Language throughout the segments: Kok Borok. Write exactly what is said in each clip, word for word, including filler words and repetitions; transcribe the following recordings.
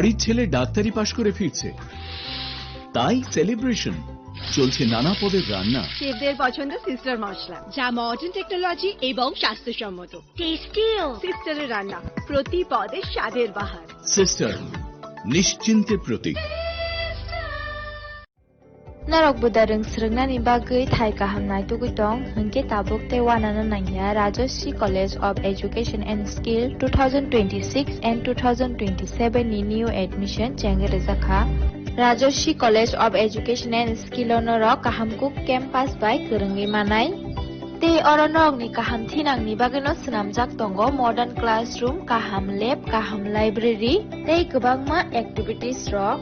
বাড়ির ছেলে ডাক্তারি পাশ করে ফিরছে, তাই সেলিব্রেশন। চলছে নানা পদের রান্না। শেফদের পছন্দ সিস্টার মশলা, যা মডার্ন টেকনোলজি এবং স্বাস্থ্যসম্মত। টেস্টিও। সিস্টারের রান্না, প্রতি পদে স্বাদের বাহার। সিস্টার, নিশ্চিন্তের প্রতীক। Norok buda rwng swrwngnani bagwi thai kaham naitugwi tong, hwnkhe tabuk tei uanano nangya Rajashree College of Education and Skill two thousand twenty-six and two thousand twenty-seven ni new admission chengwi rwjakha. Rajashree College of Education and Skill o norok kaham kuk campus bai kwrwngwi manai. Tei oro norokni kaham thinangni bagwino swnamjak tongo modern classroom, kaham lab, kaham library tei kwbangma activities rok.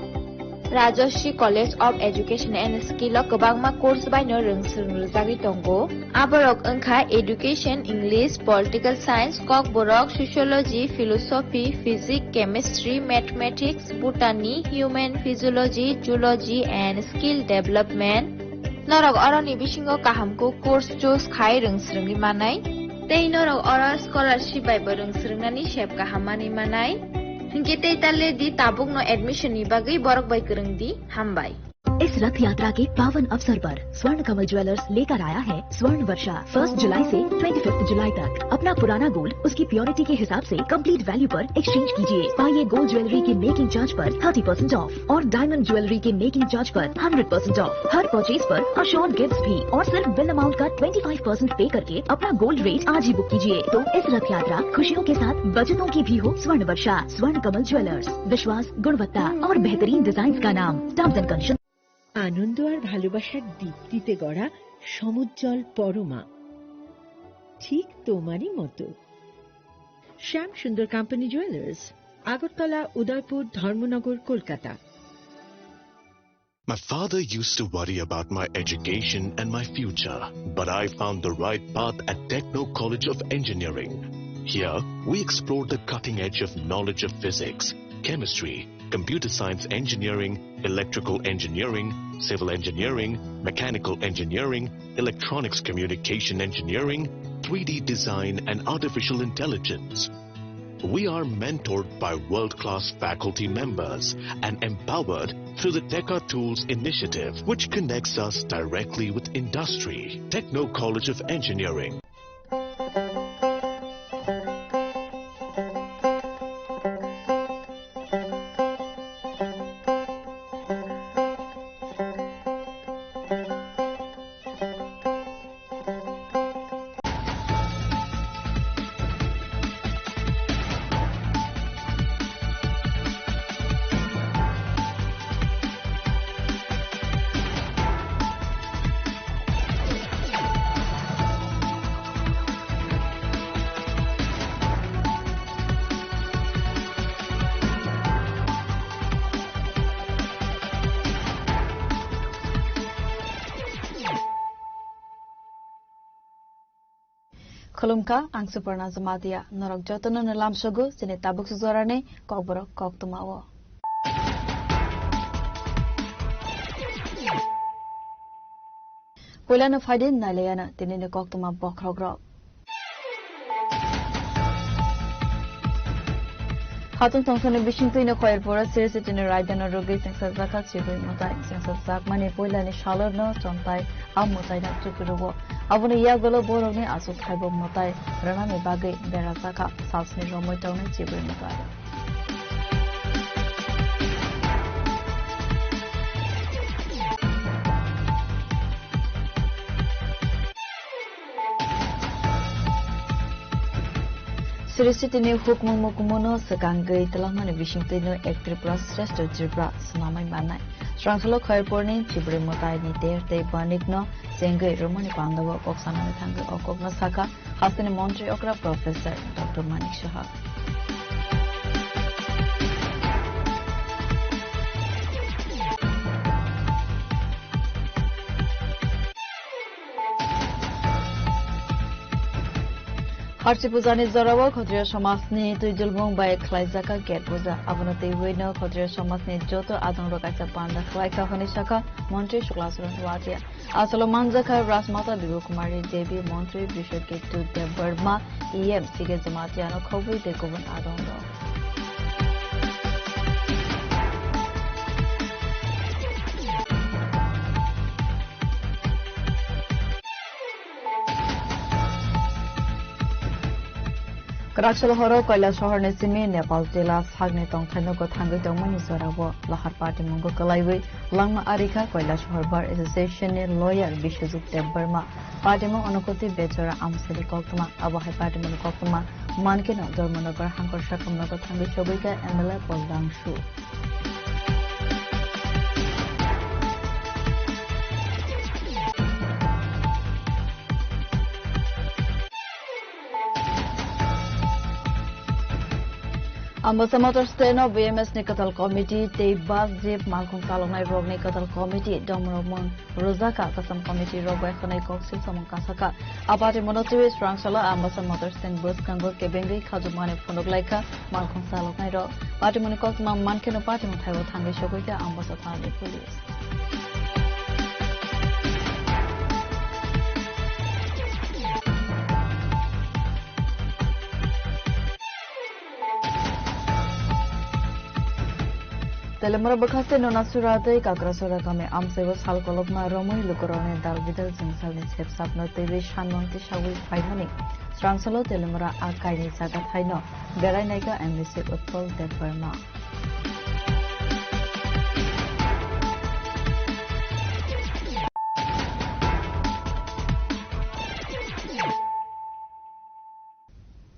Rajashree College of Education and Skill o kwbangma course baino rwng swrwng rwjagwi tongo. Aborok wngkha Education, English, Political Science, Kokborok, Sociology, Philosophy, Physics, Chemistry, Mathematics, Botany, Human Physiology, Zoology and Skill Development. Norok oroni bisingo kaham kuk course choose khai rwng swrwngwi manai. Tei norok oro scholarship bai bo rwng swrwngnani sep kaham manwi manai. Hinkhe tei ta le di, tabukno admission ni bagwi borok bai kwrwng di. Hambai. इस रथ यात्रा के पावन अवसर पर स्वर्ण कमल ज्वेलर्स लेकर आया है स्वर्ण वर्षा। फर्स्ट जुलाई से ट्वेंटी फिफ्थ जुलाई तक अपना पुराना गोल्ड उसकी प्योरिटी के हिसाब से कंप्लीट वैल्यू पर एक्सचेंज कीजिए। पाइए गोल्ड ज्वेलरी के मेकिंग चार्ज पर थर्टी परसेंट ऑफ और डायमंड ज्वेलरी के मेकिंग चार्ज पर हंड्रेड परसेंट ऑफ। हर परचेज पर अश्योर्ड गिफ्ट्स भी और सिर्फ बिल अमाउंट का ट्वेंटी फ़ाइव परसेंट पे करके अपना गोल्ड रेट आज ही बुक कीजिए। तो इस रथ यात्रा खुशियों के साथ बचतों की भी हो स्वर्ण वर्षा। स्वर्ण कमल ज्वेलर्स, विश्वास, गुणवत्ता और बेहतरीन डिजाइन का नाम। Terms and condition. আনন্দ আর ভালোবাসার দীপ্তিতে গড়া সমুজ্জ্বল পরমা, ঠিক তোমারই মতো। শ্যাম সুন্দর কোম্পানি জুয়েলার্স, আগরতলা, উদয়পুর, ধর্মনগর, Kolkata. My father used to worry about my education and my future, but I found the right path at Techno College of Engineering. Here, we explore the cutting edge of knowledge of physics, chemistry, computer science engineering, electrical engineering, civil engineering, mechanical engineering, electronics communication engineering, three D design, and artificial intelligence. We are mentored by world-class faculty members and empowered through the Teka Tools initiative, which connects us directly with industry. Techno College of Engineering. Khulumkha, ang Suparna Jamatia. Norok jotono no lamsogo chini tabuk sujorani kokborok koktwmao. Puilano phaidi nailayana tinini koktwma bokhorokrok. Hatung tongthokni bisingtwino Khairpura Sri Sitini raidano rwgwi chengsajakha Chibwi mwtai. Chengsajakmani puilani salorno chontai a mwtaino chukurugo. Aboni yagulo borokni achukthaibo mwtai rwnani bagwi berajakha salsni romwi tongnai Chibwi mwtai. Sri Sitini hukmung mukumuno swkangwi twlangmani bisingtwino Ek Tripura Shrestho Tripura swnamwi mannai. Srangkhalo Khairpurni Chibwi mwtaini ter tei banikno chengwi rwmani pandao kok sanani thangwi o kokno sakha hasteni montri okra Professor Doctor Manik Saha. Harchi pujani jorao Khatriya somajni twijlmung bai khlaijak Ket puja. Abono twiwi no Khatriya somajni joto adongrok kaisa panda khlaikha hwnwi sakha Montri Shukla Charan Noatia. Asalo manjakha Rajmata Bibhu Kumari Devi, Montri Bishwaketu Debbarma, E M C K Jamatia no khobwi tei kubun adongrok. Rakchal horo Koilasohor ni simi Nepal tila sakni tongthaino gothangi tongmani jorao Lahar patimungo kwlaiwi langma arikha Koilasohor Bar Association ni lawyer Biswajit Debbarma. Patimung Unakoti Bejora Amsani koktwma, abo hai patimungni koktwma mankeno Dharmanagar hangkor sakamno gothangi chobwikha M L A Paul Dangshu. Ambasa Motor Stand o B M S ni kwtal committee tei bus jeep malkhung chaloknai rokni kwtal committee dongmrokmung rwjakha. Kwcham committee rok bai khwnwi kok sil samung kasakha. A patimungno twiwi swrangsalo Ambasa Motor Stand bwskango kebengwi khajokmani phunuk laikha malkhung chaloknairok. Patimungni koktwma mankheno patimung thaibo thangwi sogwikha Ambasa thanani police. Telemra bwkhaste Nonasura tei Kakrasura kami amchaibo sal kolokma romwi lukurokni dal bidal jwngsalni sepsapno twiwi sanmung tisawi phaimani. Swrangsalo Telemra a kaini jaga thaino berai naikha M D C Utpal Debbarma.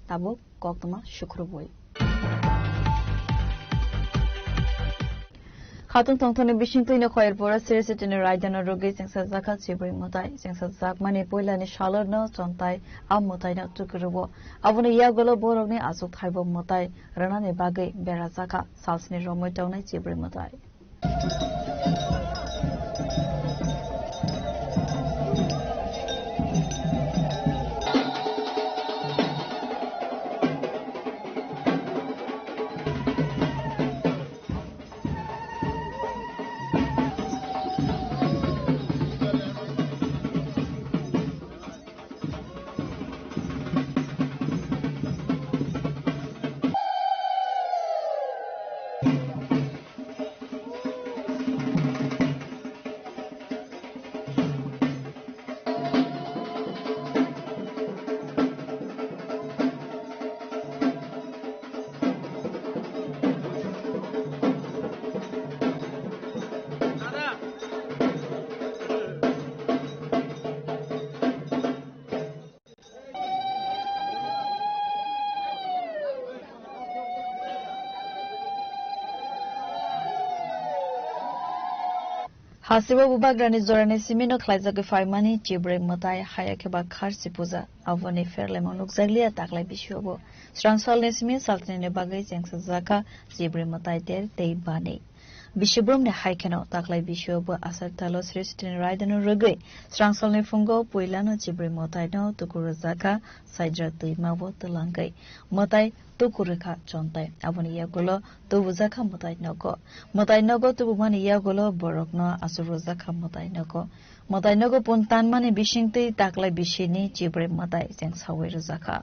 Tabuk koktwma sukrubwi. Khatung tongthokni bisingtwino Khoyerpura Sri Sitini raidano rwgwi chengsajakha Chibri mwtai. Chengsajakmani puilani salorno chontai a mwtaino tukurwo. Aboni yagulo borokni achukthaibo mwtai rwnani bagwi berajakha salsni romwi tongnai Chibri mwtai. Hasteo bubagrani jorani simino khlaijagwi phaimani Chibri mwtai, haya khe ba kharchi puja. Aboni pherlaimung nukjakliya taklai bisiobo. Swrangsalni simi saltini bagwi chengsajakha Chibri mwtai ter tei bani. Bisibrumni hai kheno taklai bisio bo Asar Talo Srishti ni raidano rwgwi swrangsalni phungo puilano Chibri mwtaino tuku rwjakha Saidra twima bo twlangwi. Mwtai tuku rwkha chontai. Aboni yagulo tubujakha mwtai nogo. Mwtai nogo tubumani yagulo borokno aswk rwjakha mwtai nogo. Mwtai nogo pun tanmani bisingtwi taklai bisini Chibri mwtai chengsawi rwjakha.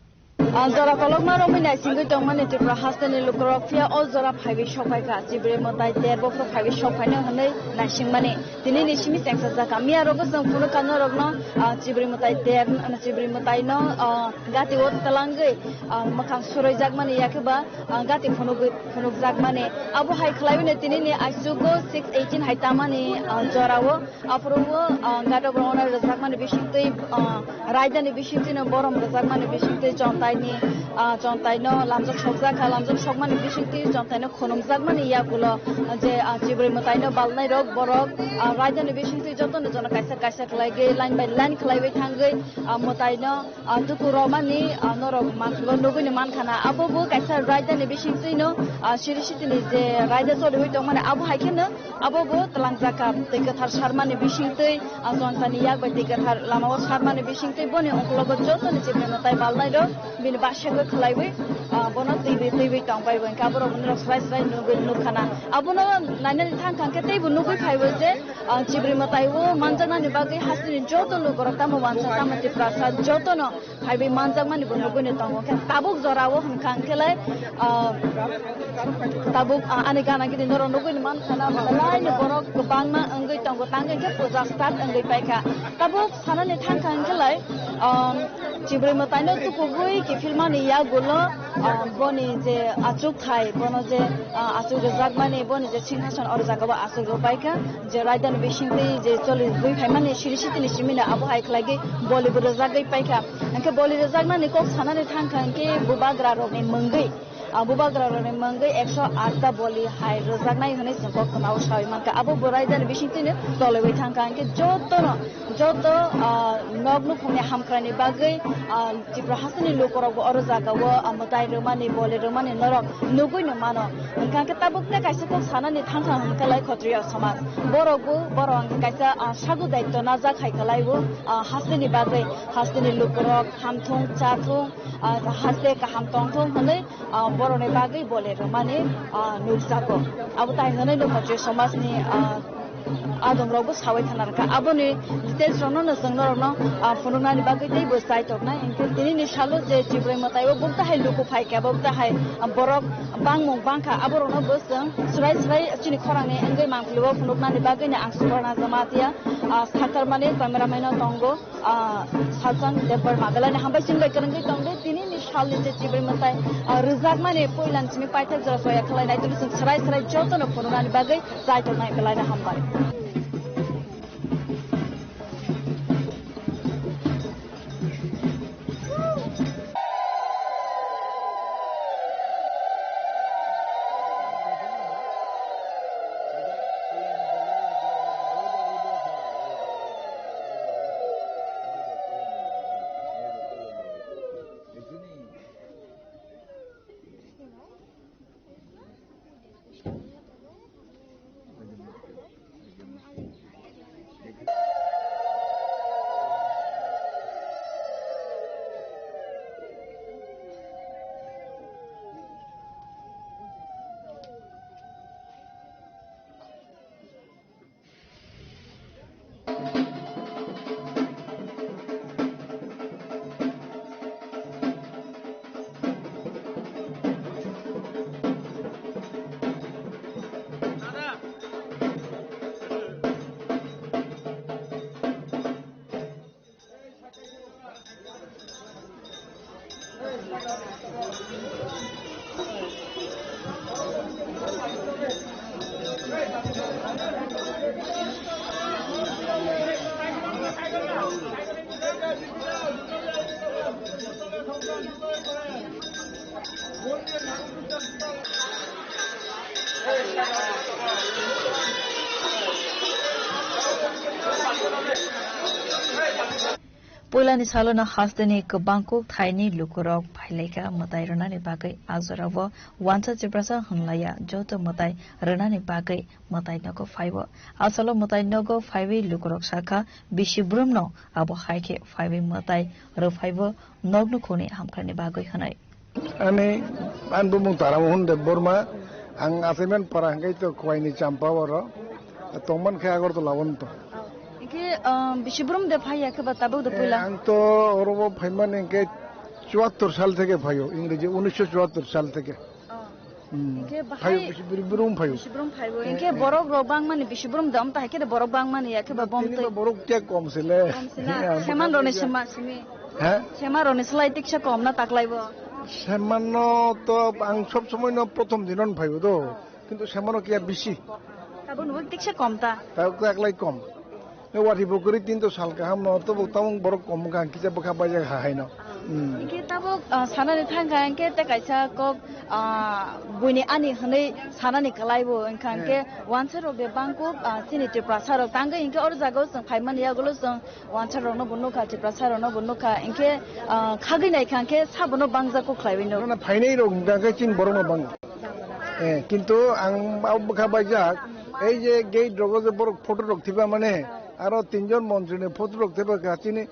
Ah, jora kolokma romwi naisingwi tongmani Tripura hasteni lukurok, phiya o jora phaiwi sokphaikha, Chibri mwtai ter bophuru phaiwi sokphaino hwnwi naisingmani. Tini ni simi chengsa jakha. Miya rogo chwng phunukha norokno, ah, Chibri mwtai ter, Chibri mwtaino, ah, gati o twlangwi, ah, mwkhang suroi jakmani, yakhe ba, ah, gati phunugwi, phunukjakmani. Abo hai khlaiwino tini ni aichugo six eighteen hai tamani, ah, jorao. Aphuru o, ah, gadok rok no rwjakmani bisingtwi, ah, raidani bisingtwi no borom rwjakmani bisingtwi chontaini, ah, chontaino lamjak sokjakha, lamjak sokmani bisingtwi chontaino khunumjakmani yagulo, ah, je, ah, Chibri mwtaino balnai rok borok, ah, raidani bisingtwi jotono jono kaisa kaisa khlaigwi line by line khlaiwi thangwi, ah, mwtaino, ah, tuku romani, ah, norok manthogo nugwino mankhana. Abo bo kaisa raidani bisingtwino, ah, siri sitini je raida choliwi tongmani abo hai kheno Abo bo twlangjakha twi kwthar sarmani bisingtwi, ah, jontani yak bai twi kwthar lamao sarmani bisingtwi boni ongkologo jotoni Chibri mwtai balnairok bini basegwi khwlaiwi, ah, bono twiwi twiwi tongbai bo hinkhe aborok norok srai srai nugwi nukkhana. Abono nainani thang thang khe teibo nugwi phaibo je, ah, Chibri mwtai o manjaknani bagwi hasteni joto lukurok tamo wansa tamo Tiprasa jotono phaiwi manjakmani bo nugwino tongo. Khe tabuk jorao hwnkha hwnkhe lai, ah, tabuk, ah, ani gana gini norok nugwino mankha na, belai ni borok kwbangma wngwi tongo, tang hwnkhe puja start wngwi paikha. Tabuk sanani thangkha hwnkhe lai, ah, Chibri mwtaino tukugwi Filmani yagulo, ah, boni je achuk thai, bono je, ah, achuk rwjakmani, boni je singhason oro jaga o achuk rwbaikha, je raidani bisingtwi je choli rwi phaimani siri sitini simino abo hai khlaigwi boli bo rwjagwi paikha. Hwnkhe boli rwjaknani kok sanani thangkha hwnkhe bubagra rokni mungwi, ah, bubagra rokni mungwi ekso atta boli hai rwjaknai hwnwi chwng koktwmao sawi mankha. Abo bo raidani bisingtwino choliwi thangkha hwnkhe jotono, joto, ah, nok nukhungni hamkraini bagwi, ah, Tripura hasteni lukurokbo oro jagao, ah, mwtai rwmani, boli rwmani norok nugwino mano. Hwnkha hwnkhe tabuk tei kaisa kok sanani thangkha hwnkhe lai Khotriya somaj. Borokbo, borok hwnkhe kaisa, ah, sagu daityo najak hai khlaibo, ah, hasteni bagwi, hasteni lukurok hamthung, chathung, ah, haste kaham tongthung hwnwi, ah, borokni bagwi boli rwmani, ah, nukjago. Abo tai hwnwi no Khotriya somajni, ah, adongrokbo sawi khna rwkha. Aboni details rokno no chwng norokno, ah, phunuknani bagwi teibo chai toknai. Hwnkhe tinini salo je Tripura mwtai o bukta hai luku phaikha, bukta hai, ah, borok bangmung bangkha, aborokno bo chwng swrai swrai chini khorangni wngwi mangpili o phunuknani bagwi no ang Subarna Jamatia, ah, saktarmani cameraman no tongo. Ah, Sajang Debbarma belai no hambai chwng bai kwrwngwi tongdi. Tinini salni je Tripura mwtai, ah, rwjakmani puila ni simi paithak jora soya khlai nai tini chwng swrai swrai jotono phunuknani bagwi chai tongnai belai no hambai. Puilani salono hasteni kwbang kuk thaini lukurok phailaikha mwtai rwnani bagwi. A jorao wansa Tiprasa hwnlaiya, joto mwtai rwnani bagwi mwtai nogo phaibo. Asalo mwtai nogo phaiwi lukurok sakha, bisi brumno abo hai khe phaiwi mwtai rwphaibo, noknukhungni hamkhrani bagwi hwnwi. Ani, ani bumung Taramohon Debbarma, ang Asaiman para hwnkhe to Khwaini Champa oro, tongman khe Agartala o to. Hwnkhe, um, bisi brum de phai ya khe ba tabuk de Eh, puila? Ang to oro bo phaimani hwnkhe chwattor sal theke phaio, Ingreji unisho chwattor sal theke. Oh. Hmm. Hwnkhe bahai Phaio, bisi brum phaio. Bisi brum phaibo. Eh, Hwnkhe eh. Borok rok bangmani bisi brum dam ta hai khe de borok bangmani ya khe ba bom Tini twi. Ba borok kya kom sile. Kom sina. Ya, Seman roni bwkha sema simi. Ha? Sema roni slai tiksa kom na taklai bo. Seman no to ang sob somoi no prothom din on phaio do. Kintu seman no kya bisi. Tabuk no tiksa kom ta. Ta taklai kom. Ne wari bo kuri tin to sal kaham no to bo tamung borok kom ka kisa bwkha baijak ha hai no. Hmm. Hwnkhe tabuk, ah, sanani thangkha hwnkhe te kaisa kok, ah, buini ani hwnwi sanani kwlaibo wngkha hwnkhe Eh. Wansa rok de bangkuk, ah, chini Tiprasa rok tangwi hwnkhe oro jagao chwng phaimani yagulo chwng Wansa rokno bo nukha, Tiprasa rokno bo nukha, hwnkhe, ah, khagwi naikha hwnkhe sabono bangjak kok khlaiwi nuk. Nana phainai rok hwnkha khe chini borok no bang. Eh, kintu ang abo bwkha baijak, ei je gate rogo je borok photo rok thiba mane, aro tinjon montri ni photo rok thiba kha chini,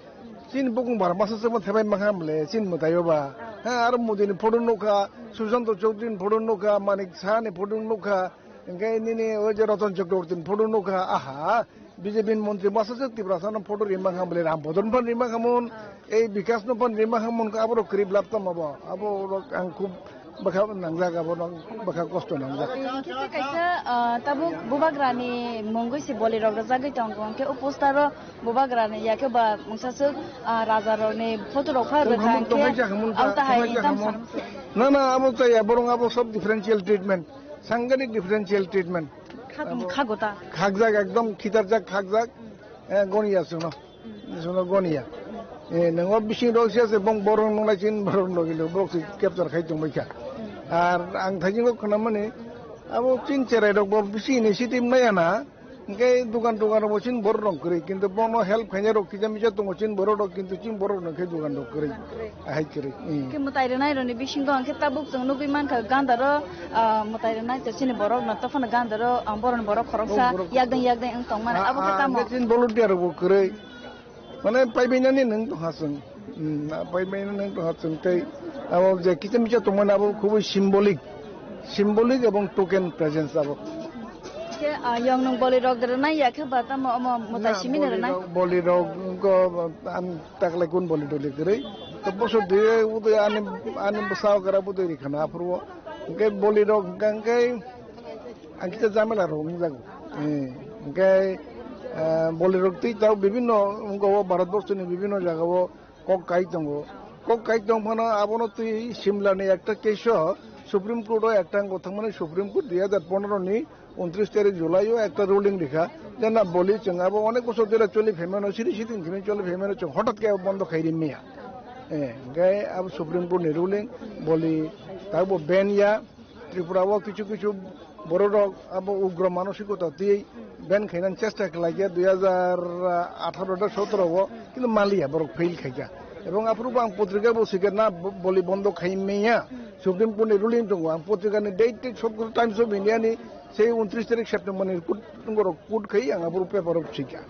chini bukung bara masa se thebai mankha mle, chini mwtaio ba. Ha, aro Modi ni photo nukha, Sushanta Chowdhury ni photo nukha, Manik Saha ni photo nukha, hwnkhe nini o je Ratan Chakraborty ni photo nukha, aha, B J P ni montri masa se Tiprasa no photo rimang ham bole Ram Bodon phan rimang hamun, ei Bikas no phan rimang hamun ka abo rok krip lap tamo bo, abo rok ang khub Bwkha nangjak, abo nang bwkha kosto nangjak. Hingke kaisa, ah, tabuk bubagrani mungwi se bolirok rwjagwi tongo, hingke o postero bubagrani yakhe ba mungsaswk, ah, rajarokni photorok pha rwkha, hingke abo tahai income sam. Na, na, abo chaya, borong abo sob differential treatment, sangadik differential treatment. Khak-, khakgo ta? Khakjak, ekdom khitarjak, khakjak, eh, goni aswkno. Sono goniya. Eh, nang o bising rok sia se bong borok nung lai chin borok logi lo borok se capture khai tong bai kha. Ar ang thajingo khna mani abo chin cherai rok bo bisi initiative nai ana. Hingke dukan dukan rok bo chin borok rok kwrwi, kintu bono help khainai rok kisa misa tongo chin borok rok, kintu chin borok rok khe dukan rok kwrwi. Ahai kwrwi. Hmm. Khe mwtai rwnai rokni bisingo hingke tabuk chwng nugwi mankha gandaro, ah, mwtai rwnai to chini borok no tophano gandaro, ah, borokni borok khoroksa yakdeng yakdeng wng tongmani. Abo khe tamo? Chin volunteer rok bo kwrwi. Mane paibainani nwng tongha chwng. Hmm, paibainani nwng tongha chwng tei abo je kisa misa tongmani abo khubui symbolic, symbolic ebong token presence abo. Khe, ah, yong nwng bolirok rwnai ya khe ba tamo omo mwtai simini rwnai? Bolirok, bolirok ko ang taklai kun boli doli kwrwi. To bosor dui udui ani, ani bwsao kara budui rikhana aphuru. Hingke bolirok hingke Ang kisa jamela rok wngjago. Eh, hingke, eh, bolirok twi tao bibinno wngkha o Bharatborsoni bibinno jagao kok kai tongo. Kok kai tong phano abono twi Simlani ekta case o Supreme Court o ekta wngkha thangmani Supreme Court dui hajar pondro ni untris tarik July o ekta ruling rikha. Je na boli chwng abo onek bosor jera choli phaimano, siri siri hwnkheno choli phaimano chwng hotat khe abo bondo khai rimya. Eh, hingke abo Supreme Court ni ruling boli tabo ban ya. Tripura o kichu kichu borok rok abo ugra manosikota twi ban khainani chesta khlaikha dui hajar atharo da sotoro o, kintu maliya borok fail khaikha. Ebong aphuru bo ang potrika bo swikha na bo-, boli bondo khai manya, Supreme Court ni ruling tongo, ang potrika ni date tik sotoro Times of India ni sei untris tarik September ni kut-, borok kut khai ang aphuru paper o swikha.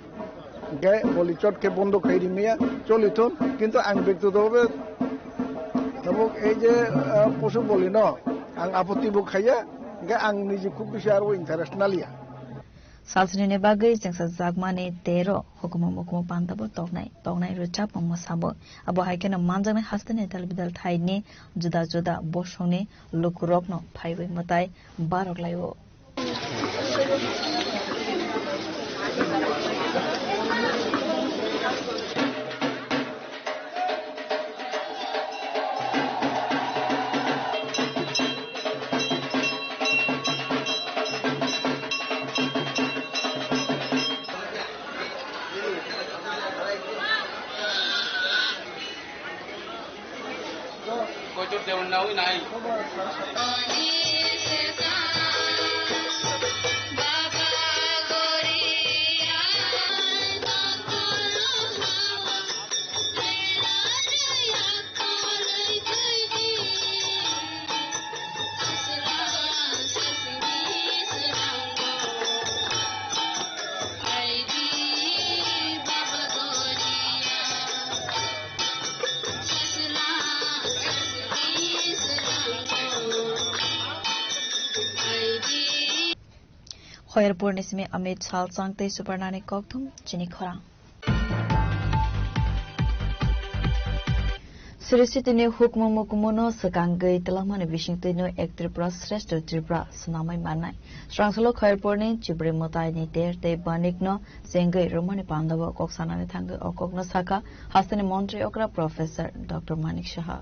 Hingke boli chot khe bondo khai rimya choli thun, kintu ang bektigoto bhabe tabuk ei je, ah, posu boli no ang apotti bo khaiya, hingke ang niji khub bisi aro interest naliya. Salsini ni bagwi chengsa jakmani tero hukumu mukumu panda bo toknai, toknai rwchapmung mwsabo. Abo hai kheno manjaknai hasteni dal bidal thaini juda juda bosongni lukurokno phaiwi mwtai barok laio. Hoyarpurni simi Amit Salchang tei Suparnani kokthum chini khorang. Sri Sitini hukmu mukumuno swkangwi twlangmani bisingtwino Ek Tripura Shreshtha Tripura swnamwi mannai. Srangsalo Khairpurni Chibri Mwtaini ter tei banikno chengwi rwmani pandao kok sanani thangwi o kokno sakha hasteni montri okra Professor Doctor Manik Saha.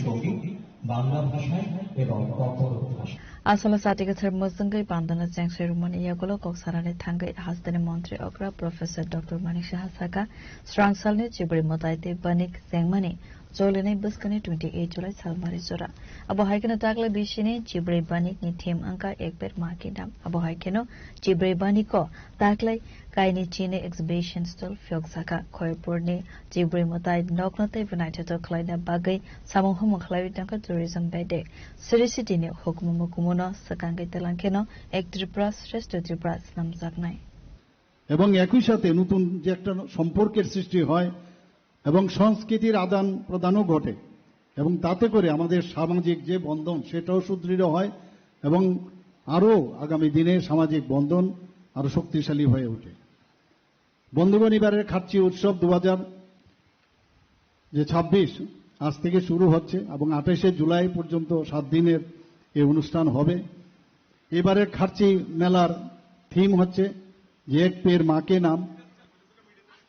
সঙ্গীত বাংলা ভাষায় এবং ককবরক ভাষায়। Asalo sati kwthar mwchwngwi pandano chengsoi rwmani yagulo kok sanani thangwi hasteni montri okra Professor Doctor Manik Saha sakha, srangsalni Chibri Mwtai tei banik chengmani cholinai bwskangni twenty eight July salmari jora. Abo hai kheno taklai bisini Chibri banikni theme wngkha Ek Bar Maa Ki Naam. Abo hai kheno Chibri baniko taklai kaini chini exhibition stall phiyok sakha. Khoyerpurni Chibri Mwtai nokno teibo naithothok khlaina bagwi samung humung khlaiwi tongkha tourism bedek. Sri City ni hukumu mukumuno swkangwi twlang kheno Ek Tripura Shreshtha Tripura swnamjaknai. এবং একই সাথে নতুন যে একটা সম্পর্কের সৃষ্টি হয়, এবং সংস্কৃতির আদান প্রদানও ঘটে এবং তাতে করে আমাদের সামাজিক যে বন্ধন সেটাও সুদৃঢ় হয় এবং আরও আগামী দিনে সামাজিক বন্ধন আরও শক্তিশালী হয়ে ওঠে। বন্ধুগণ, এবারের খার্চি উৎসব দু হাজার যে ছাব্বিশ আজ থেকে শুরু হচ্ছে এবং আঠাশে জুলাই পর্যন্ত সাত দিনের এই অনুষ্ঠান হবে। এবারের খার্চি মেলার থিম হচ্ছে যে এক পের মাকে নাম।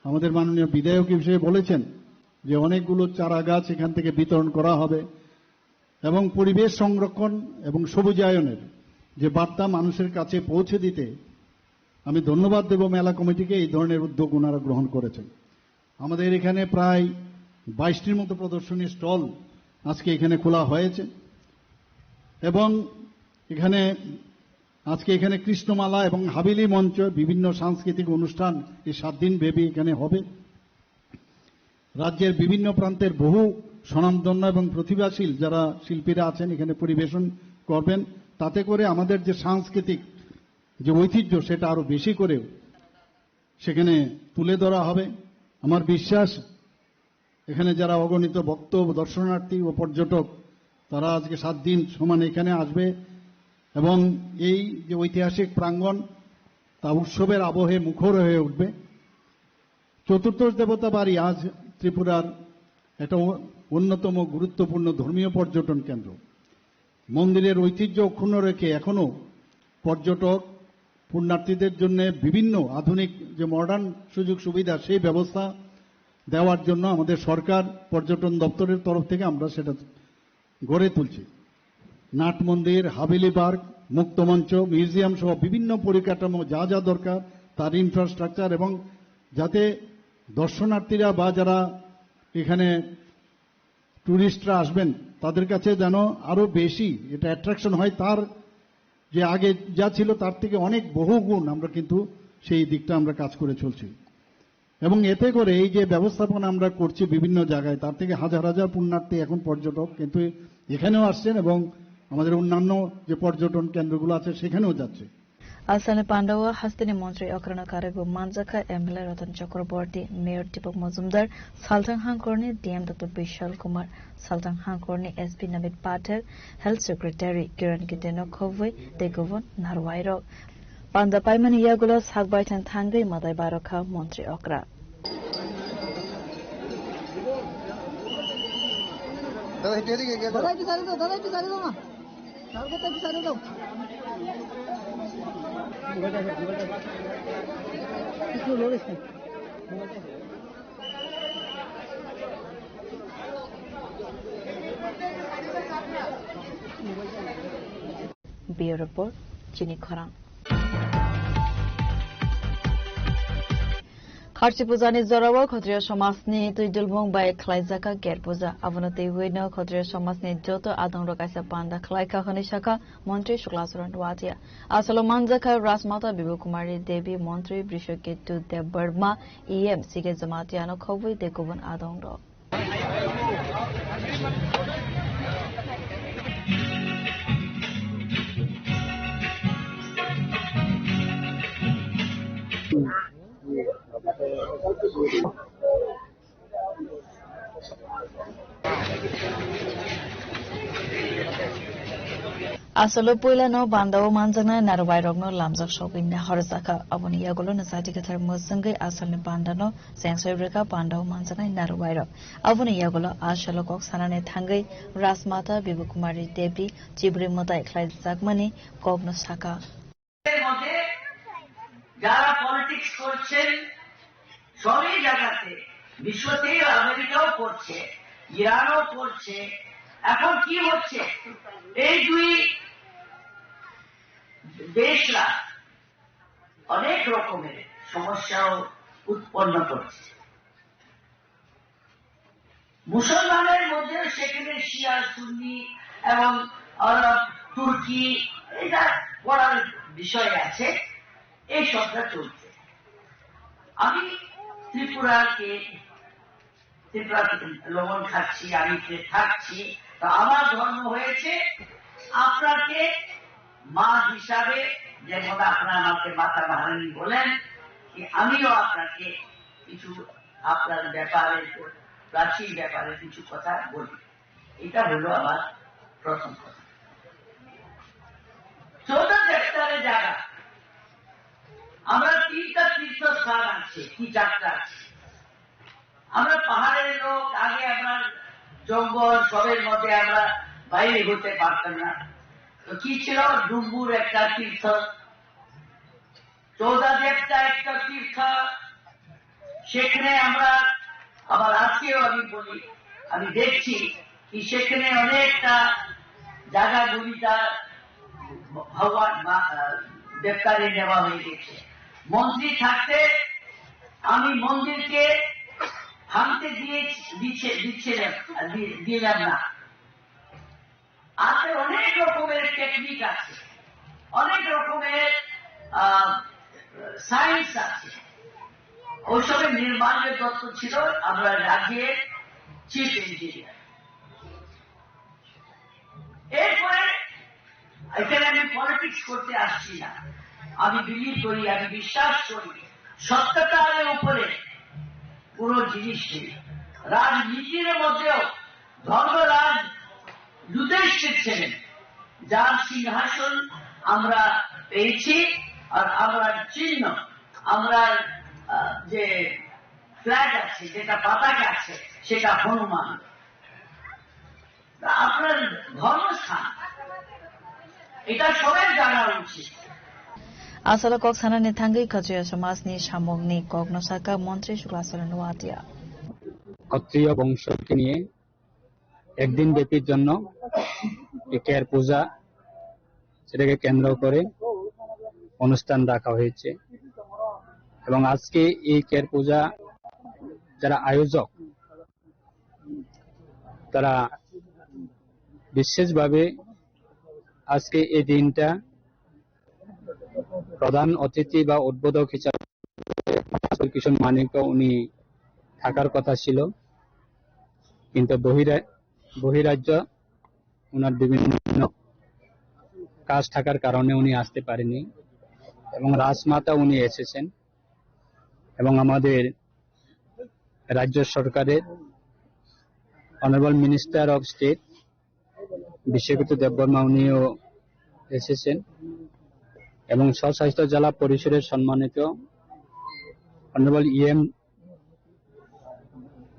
আমাদের মাননীয় বিধায়ক এই বিষয়ে বলেছেন যে অনেকগুলো চারা গাছ এখান থেকে বিতরণ করা হবে এবং পরিবেশ সংরক্ষণ এবং সবুজায়নের যে বার্তা মানুষের কাছে পৌঁছে দিতে আমি ধন্যবাদ দেব মেলা কমিটিকে, এই ধরনের উদ্যোগ ওনারা গ্রহণ করেছেন। আমাদের এখানে প্রায় বাইশটির মতো প্রদর্শনী স্টল আজকে এখানে খোলা হয়েছে এবং এখানে আজকে এখানে কৃষ্ণমালা এবং হাবিলি মঞ্চ বিভিন্ন সাংস্কৃতিক অনুষ্ঠান এই সাত দিন ব্যাপী এখানে হবে। রাজ্যের বিভিন্ন প্রান্তের বহু স্বনামধন্য এবং প্রতিভাশীল যারা শিল্পীরা আছেন এখানে পরিবেশন করবেন, তাতে করে আমাদের যে সাংস্কৃতিক যে ঐতিহ্য সেটা আরো বেশি করে সেখানে তুলে ধরা হবে। আমার বিশ্বাস এখানে যারা অগণিত ভক্ত, দর্শনার্থী ও পর্যটক তারা আজকে সাত দিন সমান এখানে আসবে এবং এই যে ঐতিহাসিক প্রাঙ্গণ তা উৎসবের আবহে মুখর হয়ে উঠবে। চতুর্দশ দেবতা বাড়ি আজ ত্রিপুরার একটা অ-, অন্যতম গুরুত্বপূর্ণ ধর্মীয় পর্যটন কেন্দ্র। মন্দিরের ঐতিহ্য অক্ষুণ্ণ রেখে এখনো পর্যটক পুণ্যার্থীদের জন্য বিভিন্ন আধুনিক যে মডার্ন সুযোগ সুবিধা সেই ব্যবস্থা দেওয়ার জন্য আমাদের সরকার পর্যটন দপ্তরের তরফ থেকে আমরা সেটা গড়ে তুলছি। নাট মন্দির, হাভেলি পার্ক, মুক্তমঞ্চ, মিউজিয়াম সহ বিভিন্ন পরিকাঠামো যা যা দরকার তার ইনফ্রাস্ট্রাকচার এবং যাতে দর্শনার্থীরা বা যারা এখানে টুরিস্টরা আসবেন তাদের কাছে যেন আরো বেশি এটা অ্যাট্রাকশন হয়, তার যে আগে যা ছিল তার থেকে অনেক বহু গুণ আমরা কিন্তু সেই দিকটা আমরা কাজ করে চলছি। এবং এতে করে এই যে ব্যবস্থাপনা আমরা করছি বিভিন্ন জায়গায়, তার থেকে হাজার হাজার পুণ্যার্থী এখন পর্যটক কিন্তু এখানেও আসছেন এবং আমাদের অন্যান্য যে পর্যটন কেন্দ্রগুলো আছে সেখানেও যাচ্ছে। Asalni pandao hasteni montri okrano karwi bo manjakha M L A Ratan Chakraborty, Mayor Deepak Majumdar, Salthang Hangkorni D M Doctor Bishal Kumar, Salthang Hangkorni S P Namit Patel, Health Secretary Kiran Gite no khobwi tei kubun narwai rok. Panda paimani yagulo sak baithang thangwi mwtai barokha montri okra. Bureau Report, Chini Khorang. Kharchi pujani jorao Khatriya somajni twi dulbung bai khlaijak Ger puja. Abono twiwi no Khatriya somajni joto adongrok kaisa panda khlaikha hwnwi sakha Montri Shukla Charan Noatia. Asalo manjakha Rajmata Bibu Kumari Devi, Montri Brishaketu Debbarma, E M C K Jamatia no khobwi tei kubun adongrok. Asalo puilano bandao manjaknai narwai rokno lamjak sogwi nahorjakha. Aboni yagulo no Jati Kwthar mwswngwi asalni bandano chengsoi rwkha bandao manjaknai narwai rok. Aboni yagulo asalo kok sanani thangwi Rajmata Bibu Kumari Devi chibri mwtai khlaijakmani kokno sakha. মধ্যে যারা পলিটিক্স করছেন সবই জায়গাতে, বিশ্বতেই আমেরিকাও করছে, ইরানও করছে। এখন কি হচ্ছে, এই দুই দেশরা অনেক রকমের সমস্যাও উৎপন্ন করছে। মুসলমানের মধ্যে সেখানে শিয়া সুন্নি এবং আরব তুর্কি, এটা পড়ার বিষয় আছে, এই সবটা চলছে। আমি ত্রিপুরাকে, ত্রিপুরা লবণ খাচ্ছি, আমি যে থাকছি, তো আমার ধর্ম হয়েছে আপনাকে মা হিসাবে, যেমন আপনারা আমাকে মাতা মহারানী বলেন, কি আমিও আপনাকে কিছু আপনার ব্যাপারে প্রাচীর ব্যাপারে কিছু কথা বলি। এটা হলো আমার প্রথম কথা। চৌদ্দ হেক্টরে জায়গা, আমরা তিনটা তীর্থস্থান আছে, কি চারটা আছে? আমরা পাহাড়ের লোক, আগে আমরা জঙ্গল সবের মধ্যে আমরা বাইরে ঘুরতে পারতাম না। তো কি ছিল? ডুম্বুর একটা তীর্থ, চৌদাদেবতা একটা তীর্থ, সেখানে আমরা আবার আজকেও আমি বলি, আমি দেখছি কি সেখানে অনেকটা জায়গাগুলিটা ভগবান মা-, আহ, দেবতারে নেওয়া হয়ে গেছে। মন্ত্রী থাকতে আমি মন্দিরকে ভাঙতে দিয়ে দিচ্ছে, দিচ্ছে না, দি-, দিলাম না। আছে অনেক রকমের টেকনিক আছে, অনেক রকমের, আহ, সায়েন্স আছে। ওইসবের নির্মাণের দত্ত ছিল আমরা রাজ্যের চিফ ইঞ্জিনিয়ার। এরপরে এখানে আমি পলিটিক্স করতে আসছি না। আমি বিলিভ করি, আমি বিশ্বাস করি সত্যতার উপরে কোনো জিনিস নেই। রাজনীতির মধ্যেও ধর্মরাজ যুধিষ্ঠির ছিলেন, যার সিংহাসন আমরা পেয়েছি, আর আমরার চিহ্ন, আমরার, আহ, যে ফ্ল্যাগ আছে, যেটা পতাকা আছে, সেটা হনুমান। আপনার ধর্মস্থান, এটা সবাই জানা উচিত। Asalo kok sanani thangwi Khatriya somajni samungni kokno sakha Montri Suklaswara Noatia. ক্ষত্রিয় বংশকে নিয়ে একদিন ব্যাপীর জন্য এই কের পূজা, সেটাকে কেন্দ্র করে অনুষ্ঠান রাখা হয়েছে। এবং আজকে এই কের পূজা যারা আয়োজক, তারা বিশেষভাবে আজকে এই দিনটা প্রধান অতিথি বা উদ্বোধক হিসাবে কিশোর মানিক্য উনি থাকার কথা ছিল, কিন্তু বহিরা-, বহিরাজ্য ওনার বিভিন্ন কাজ থাকার কারণে উনি আসতে পারেনি। এবং রাজমাতা উনি এসেছেন এবং আমাদের রাজ্য সরকারের honourable minister of state Biswajit Debbarma উনিও এসেছেন এবং স্বশাসিত জেলা পরিষদের সম্মানিত অনারেবল ইএম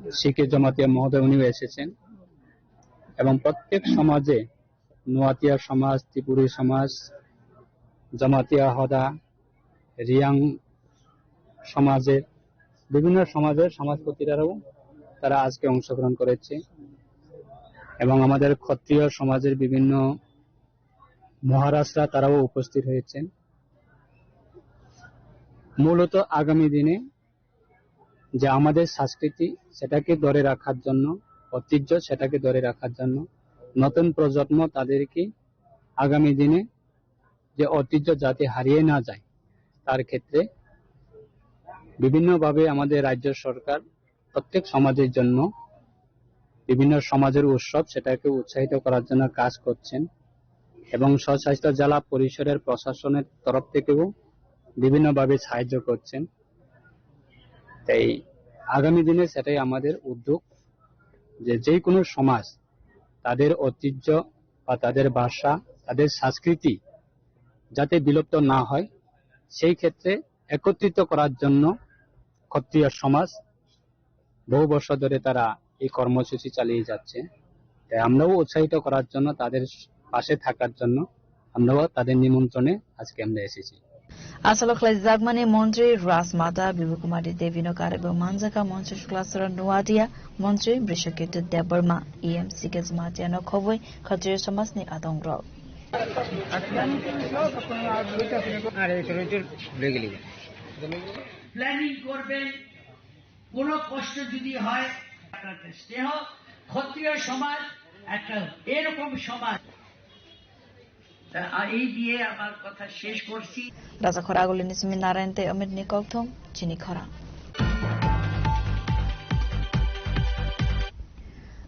সি কে জমাতিয়া মহোদয় উনিও এসেছেন এবং প্রত্যেক সমাজে নোয়াতিয়া সমাজ, ত্রিপুরী সমাজ, জমাতিয়া হদা, রিয়াং সমাজের বিভিন্ন সমাজের সমাজপতিরাও তারা আজকে অংশগ্রহণ করেছে এবং আমাদের ক্ষত্রিয় সমাজের বিভিন্ন মহারাজরা তারাও উপস্থিত হয়েছেন। মূলত আগামী দিনে যে আমাদের সংস্কৃতি সেটাকে ধরে রাখার জন্য, ঐতিহ্য সেটাকে ধরে রাখার জন্য নতুন প্রজন্ম তাদেরকে আগামী দিনে যে ঐতিহ্য যাতে হারিয়ে না যায় তার ক্ষেত্রে বিভিন্নভাবে আমাদের রাজ্য সরকার প্রত্যেক সমাজের জন্য বিভিন্ন সমাজের উৎসব সেটাকে উৎসাহিত করার জন্য কাজ করছেন এবং স্বশাসিত জেলা পরিষদের প্রশাসনের তরফ থেকেও বিভিন্নভাবে সাহায্য করছেন। তাই আগামী দিনে সেটাই আমাদের উদ্যোগ যে যে কোনো সমাজ তাদের ঐতিহ্য বা তাদের ভাষা, তাদের সংস্কৃতি যাতে বিলুপ্ত না হয়, সেই ক্ষেত্রে একত্রিত করার জন্য ক্ষত্রিয় সমাজ বহু বছর ধরে তারা এই কর্মসূচি চালিয়ে যাচ্ছে। তাই আমরাও উৎসাহিত করার জন্য, তাদের পাশে থাকার জন্য আমরাও তাদের নিমন্ত্রণে আজকে আমরা এসেছি। Asalo khlaijakmani montri Rajmata Bibukumari Devino karwi manjakha Montri Suklaswara Noatia, montri Brishaketu Debbarma, E M C K Jamatia no khobwi Khatriya somajni adongrok. Planning করবেন, কোনো কষ্ট যদি হয়, আপনাদের স্নেহ, ক্ষত্রিয় সমাজ একটা এরকম সমাজ। তা এই দিয়ে আমার কথা শেষ করছি। Rajakhor agulini simi Narayan tei Amit ni kokthum chini khorang.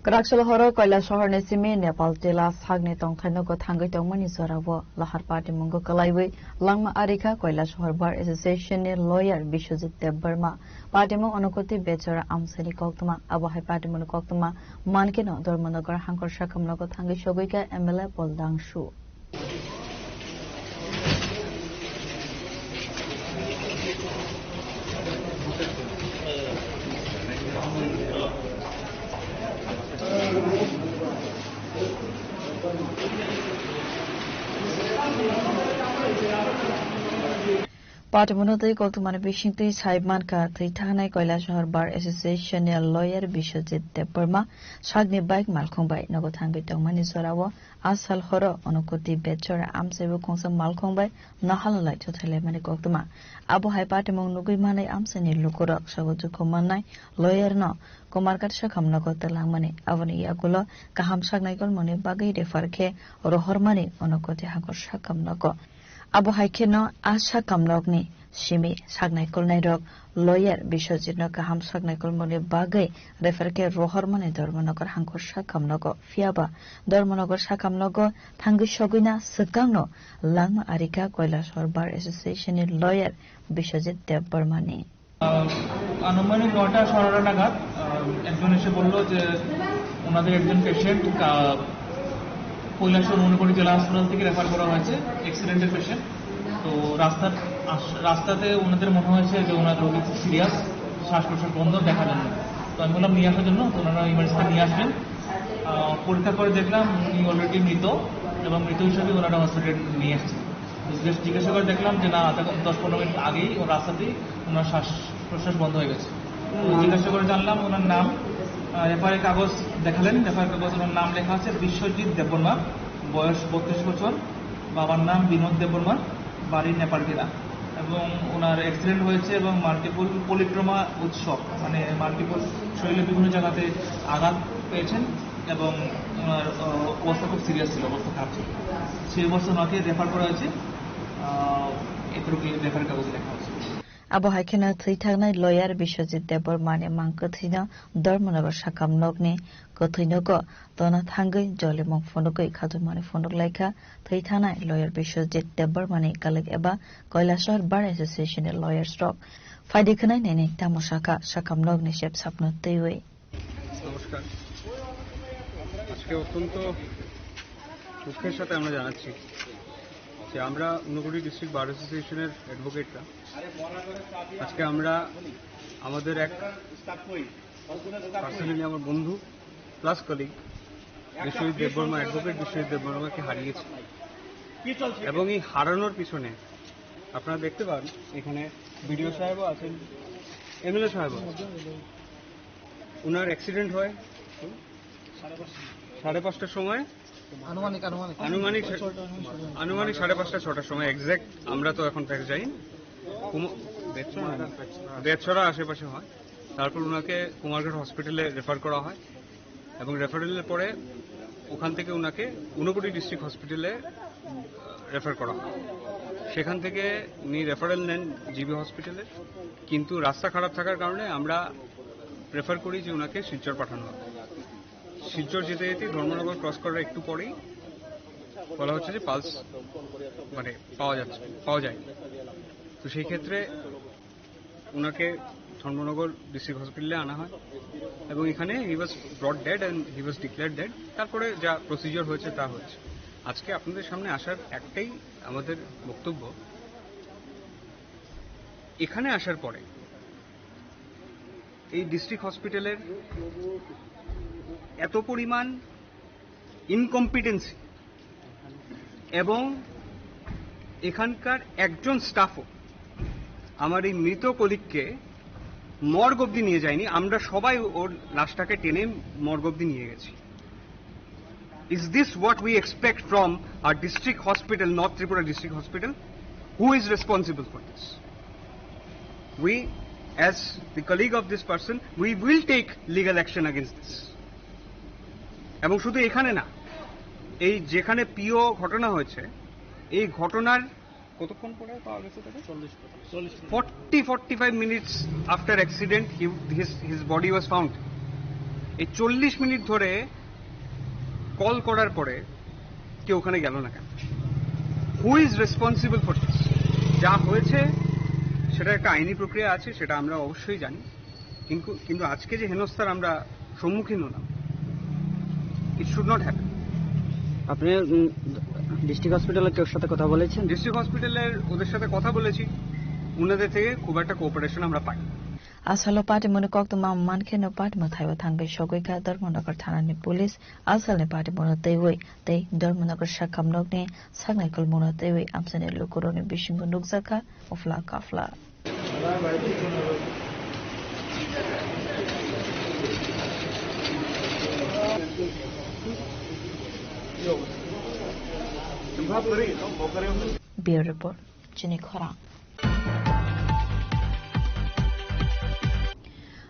Kwraksalo horo Koilasohor ni simi Nepal tila sakni tongthai nogo thangwi tongmani jorao lahar patimungo kwlaiwi langma arikha Koilasohor Bar Association ni lawyer Biswajit Debbarma. Patimung Unakoti Bechara amchaini koktwma, abo hai patimungni koktwma mankeno Dharmanagar hangkor sakham nogo thangwi sogwikha M L A Paul Dangshu. Patimungno tei koktwmani bisingtwi sai mankha, thwi thangnai Koilasohor Bar Association ni lawyer Biswajit Debbarma sakni bike malkhung bai nogo thangwi tongmani jorao a sal horo Unakoti Bechara amchaibo khungsa malkhung bai nahalolai chothailai mani koktwma. Abo hai patimung nugwi manwi amchaini lukurok sabo dukhu mannai lawyer no Kumarghat sakham nogo twlangmani. Aboni yagulo kaham saknai kolmani bagwi refer khe rohormani Unakoti hangkor sakham nogo. Abo hai kheno a sakham nokni simi saknai kolnai rok lawyer Biswajit no kaham saknai kolmani bagwi refer khe rohormani Dharmanagar hangkor sakham nogo. Phiyaba Dharmanagar sakham nogo thangwi sogwina swkangno langma arikha Koilasohor Bar Association ni lawyer Biswajit Debbarmani. আহ, আনুমানিক নটা সাড়ে নটা নাগাদ, আহ, একজন এসে বলল যে ওনাদের একজন পেশেন্ট কৈলাসহর মণিপুরি জেলা হাসপাতাল থেকে রেফার করা হয়েছে, অ্যাক্সিডেন্টের পেশেন্ট। তো রাস্তার আস-, রাস্তাতে ওনাদের মনে হয়েছে যে ওনার রোগী খুব সিরিয়াস, শ্বাস প্রশ্বাস বন্ধ, দেখা যাচ্ছে না। তো আমি বললাম নিয়ে আসার জন্য, তো ওনারা ইমার্জেন্সি নিয়ে আসবেন। আহ, পরীক্ষা করে দেখলাম উনি অলরেডি মৃত, এবং মৃত হিসেবে ওনারা হসপিটালে নিয়ে এসেছে। জিজ্ঞেস-, জিজ্ঞাসা করে দেখলাম যে না, তখন দশ পনেরো মিনিট আগেই ওর রাস্তাতেই ওনার শ্বাস প্রশ্বাস বন্ধ হয়ে গেছে। তো জিজ্ঞাসা করে জানলাম ওনার নাম, আহ, এফআইআর কাগজ দেখালেন, এফআইআর কাগজ ওনার নাম লেখা আছে বিশ্বজিৎ দেববর্মা, বয়স বত্রিশ বছর, বাবার নাম বিনোদ দেববর্মা, বাড়ি নেপালটিলা, এবং ওনার অ্যাক্সিডেন্ট হয়েছে এবং মাল্টিপল পলিট্রমা উৎসব, মানে মাল্টিপল শরীরে বিভিন্ন জায়গাতে আঘাত পেয়েছেন এবং ওনার, আহ, অবস্থা খুব সিরিয়াস ছিল, অবস্থা খারাপ ছিল। সেই অবস্থা ওনাকে রেফার করা হয়েছে, আহ, এরপরে রেফার কাগজ লেখা হয়েছে। Abo hai kheno thwi thangnai lawyer Biswajit Debbarmani mang kwthwino Dharmanagar sakham nokni kwthwi nogo tona thangwi jolimung phunugwi khatumani phunuk laikha thwi thangnai lawyer Biswajit Debbarmani colleague eba Koilasohor Bar Association ni lawyers rok. Phaidi khwnai nini tamo sakha sakham nokni sep sapno twiwi. নমস্কার। আজকে অত্যন্ত দুঃখের সাথে আমরা জানাচ্ছি যে আমরা ঊনকোটি ডিস্ট্রিক্ট বার অ্যাসোসিয়েশনের অ্যাডভোকেটরা আজকে আমরা আমাদের এক পার্সোনালি আমার বন্ধু প্লাস কলিগ বিশ্বজিৎ দেববর্মা, অ্যাডভোকেট বিশ্বজিৎ দেববর্মাকে হারিয়েছি। এবং এই হারানোর পিছনে আপনারা দেখতে পান এখানে বিডিও সাহেবও আছেন, এমএলএ সাহেবও আছেন। ওনার অ্যাক্সিডেন্ট হয় সাড়ে পাঁচটার সময়, আনুমানিক, আনুমানিক। আনুমানিক সা-, আনুমানিক সাড়ে পাঁচটা, ছটার সময় এক্স্যাক্ট। আমরা তো এখন ফ্যাক্ট জানি না। কুম-, বেতছড়া না? বেতছড়া আশেপাশে হয়। তারপর ওনাকে কুমারঘাট হসপিটালে রেফার করা হয় এবং রেফারেলের পরে ওখান থেকে ওনাকে ঊনকোটি ডিস্ট্রিক্ট হসপিটালে রেফার করা হয়। সেখান থেকে উনি রেফারেল নেন জিবি হসপিটালে, কিন্তু রাস্তা খারাপ থাকার কারণে আমরা প্রেফার করি যে ওনাকে শিলচর পাঠানো হবে। শিলচর যেতে যেতে ধর্মনগর ক্রস করার একটু পরেই বলা হচ্ছে যে পালস মানে পাওয়া যাচ্ছে, পাওয়া যায়। তো সেই ক্ষেত্রে ওনাকে ধর্মনগর ডিস্ট্রিক্ট হসপিটালে আনা হয় এবং এখানে he was brought dead and he was declared dead। তারপরে যা প্রসিজার হয়েছে তা হয়েছে। আজকে আপনাদের সামনে আসার একটাই আমাদের বক্তব্য, এখানে আসার পরে এই ডিস্ট্রিক্ট হসপিটালের এত পরিমাণ ইনকম্পিটেন্সি এবং এখানকার একজন স্টাফও আমার এই মৃত কলিগকে মর্গ অবধি নিয়ে যায়নি। আমরা সবাই ওর লাশটাকে টেনে মর্গ অবধি নিয়ে গেছি। Is this what we expect from our district hospital, North Tripura District Hospital? Who is responsible for this? We, as the colleague of this person, we will take legal action against this. এবং শুধু এখানে না, এই যেখানে পিও ঘটনা হয়েছে, এই ঘটনার কতক্ষণ পরে পাওয়া গেছে তাকে? চল্লিশ, চল্লিশ। Forty, forty-five minutes after accident, he, his, his body was found. এই চল্লিশ মিনিট ধরে কল করার পরে কেউ ওখানে গেল না কেন? Who is responsible for this? যা হয়েছে সেটা একটা আইনি প্রক্রিয়া আছে, সেটা আমরা অবশ্যই জানি, কিন্তু কিন্তু আজকে যে হেনস্থার আমরা সম্মুখীন হলাম, ইট শুড নট হ্যাপেন। আপনি ডিস্ট্রিক্ট হসপিটালে কেউ সাথে কথা বলেছেন? ডিস্ট্রিক্ট হসপিটালের ওদের সাথে কথা বলেছি, ওনাদের থেকে খুব একটা কোঅপারেশন আমরা পাই। Asalo party muni koktwma mankhe no party mwthai o thangwi sogwi kha Dharmanagar thana ni police. Asalni party muni twiwi tei Dharmanagar sakhamnokni saknai kulmungno twiwi amchaini lukurokni bisingo nukjakha uphla kaphla. Bureau Report, Chini Khorang.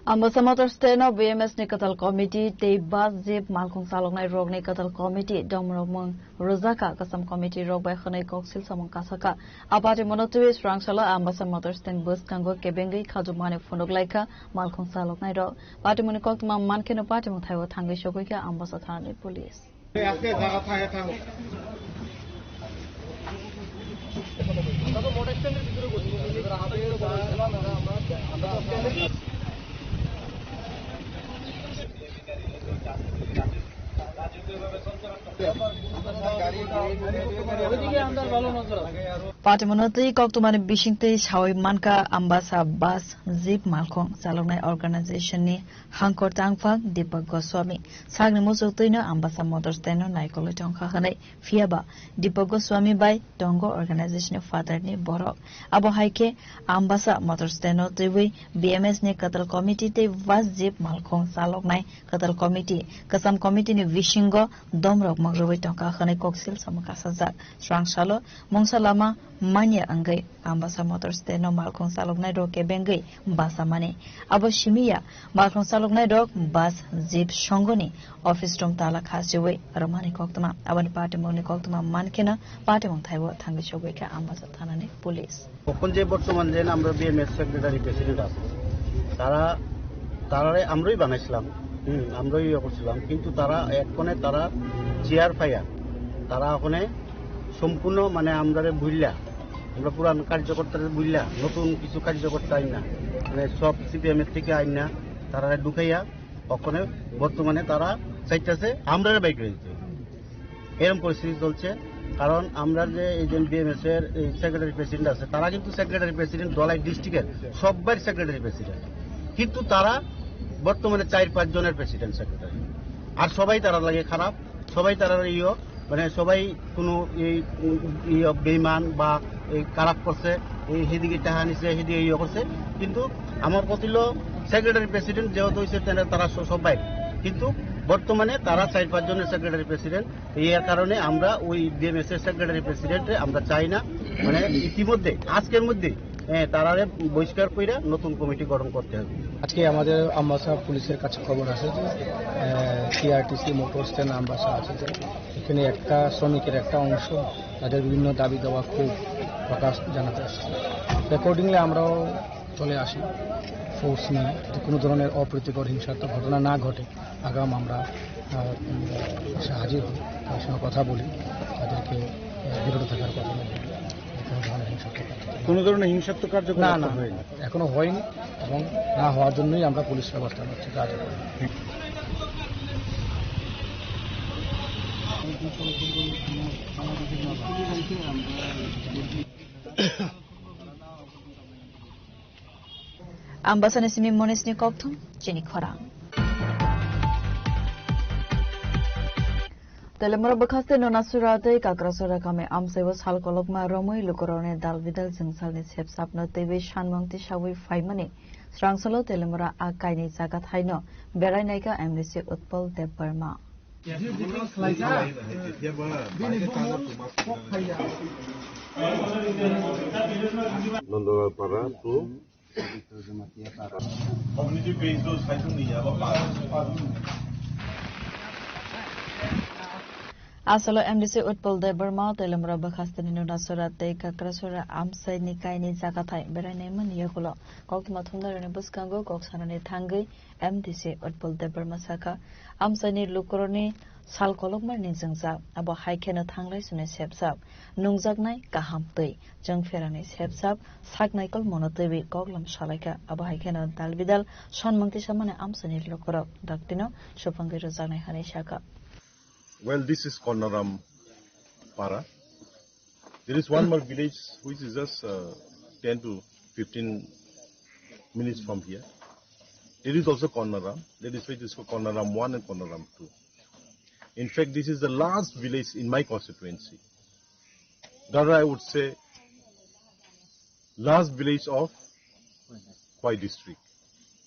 Ambasa Motor Stand o B M S ni kwtal committee tei bus jeep malkhung chaloknai rokni kwtal committee dongmrokmung rwjakha, kwcham committee rok bai hwnwi koksil samung kasakha. A party mano twiwi swrangsalo Ambasa Motor Stand bwskango kebengwi khajukmani phunuk laikha malkhung chaloknai rok. Party mani koktwma mankheno party mung thaibo thangwi sogwi kha Ambasa thanani police. Party mano twi koktwmani bising twi sawi mankha Ambasa bus jeep malkhung chaloknai organization ni hangkor tangphang Deepak Goswami. Sakni muchuk twino Ambasa Motor Stand no naikolwi tongkha hwnwi. Phiyaba Deepak Goswami bai tongo organization ni father ni borok. Abo hai khe Ambasa Motor Stand no twiwi B M S ni kwtal committee tei bus jeep malkhung chaloknai kwtal committee, kwcham committee ni bisingo domrok mung rwui tongkha hwnwi koksil samung kasajak. Swrangsalo mungsa lama manya wngwi Ambasa Motor Stand no malkhung chaloknai rok kebengwi basamani. Abo simi ya, malkhung chaloknai rok bus jeep songoni office room tala khasiwi rwmani koktwma. Aboni party mungni koktwma mankheno party mung thaibo thangwi sogwi kha Ambasa thanani police. এখন যে বর্তমান যে আমরা BMS secretary president আছে, তারা, তারারে আমরাই বানাইছিলাম। হুম, আমরাই ইয়ে করছিলাম, কিন্তু তারা এক্ষণে তারা চেয়ার ফায়ার, তারা ওখানে সম্পূর্ণ মানে আমরারে ভুইল্লা, আমরা পুরান কার্যকর্তারে ভুইল্লা, নতুন কিছু কার্যকর্তা আইন না, মানে সব সিপিএম এর থেকে আইন না, তারারে ঢুকাইয়া ওখানে বর্তমানে তারা চাইতেছে আমরারে বাইক করে দিতে। এরকম পরিস্থিতি চলছে, কারণ আমরা যে এই যে বিএমএস এর এই সেক্রেটারি প্রেসিডেন্ট আছে, তারা কিন্তু সেক্রেটারি প্রেসিডেন্ট ধলাই ডিস্ট্রিক্টের সব্বার সেক্রেটারি প্রেসিডেন্ট, কিন্তু তারা বর্তমানে চার পাঁচ জনের প্রেসিডেন্ট সেক্রেটারি, আর সবাই তারা লাগে খারাপ, সবাই তারা ইয়ে মানে সবাই কোনো এই উম, ইয়ে বেইমান বা এই খারাপ করছে, এই সেদিকে টাকা নিছে, সেদিকে ইয়ে করছে, কিন্তু আমার কথা হলো সেক্রেটারি প্রেসিডেন্ট যেহেতু হয়েছে তারা, তারা স- সবাই, কিন্তু বর্তমানে তারা চার পাঁচ জনের সেক্রেটারি প্রেসিডেন্ট। এর কারণে আমরা ওই বিএমএস এর সেক্রেটারি প্রেসিডেন্টে আমরা চাই না, মানে ইতিমধ্যে আজকের মধ্যে হ্যাঁ, তারারে বহিষ্কার কইরা নতুন কমিটি গঠন করতে হবে। আজকে আমাদের আমবাসা পুলিশের কাছে খবর আসে যে সিআরটিসি মোটর স্ট্যান্ড আমবাসা আছে, যে এখানে একটা শ্রমিকের একটা অংশ তাদের বিভিন্ন দাবি দাওয়া খুব প্রকাশ জানাতে আসছে। অ্যাকর্ডিংলি আমরাও চলে আসি ফোর্স নিয়ে, যাতে কোনো ধরনের অপ্রীতিকর হিংসাত্মক ঘটনা না ঘটে। আগাম আমরা আহ, উম, এসে হাজির হই, তাদের সঙ্গে কথা বলি, তাদেরকে আহ, বিরত থাকার কথা বলি। কোনো ধরনের হিংসাত্মক কার্যকলাপ না, না, হয়নি? এখনো হয়নি এবং না হওয়ার জন্যই আমরা পুলিশ ব্যবস্থা নিচ্ছি, কাজ। Ambasani simi Monisni kokthum chini khorang. Telemura bwkhaste Nonasura tei Kakrasura kami amsaibo sal kolokma romwi lukurokni dal bidal jwngsalni sepsapno twiwi sanmung tisawi phaimani srangsalo Telemura a kaini jaga thaino berai naikha M D C Utpal Debbarma. Nondopara to Asolo M D C Utpal Debbarma tei Lamra Bakhasteni Nunasora tei Kakrasora amsai ni kaini jagathai berai naimani yagulo koktwma thumnarokni bwskango kok sanani thangwi M D C Utpal Debbarma sakha, amsaini lukurokni sal kolokmani ningjwngjak, abo hai kheno thanglai swnwi sepsap, nungjaknai kaham twi chwng pherangni sepsap, sak naikol mono twiwi koklam salaikha, abo hai kheno dal bidal sonmung tisamani amsaini lukurok daktino suphangwi rwjaknai hwnwi sakha. Well, this is Konnaram Para. There is one more village which is just, uh, ten to fifteen minutes from here. There is also Konnaram. That is why it is called Konnaram one and Konnaram two. In fact, this is the last village in my constituency. Rather, I would say, last village of Khwai district.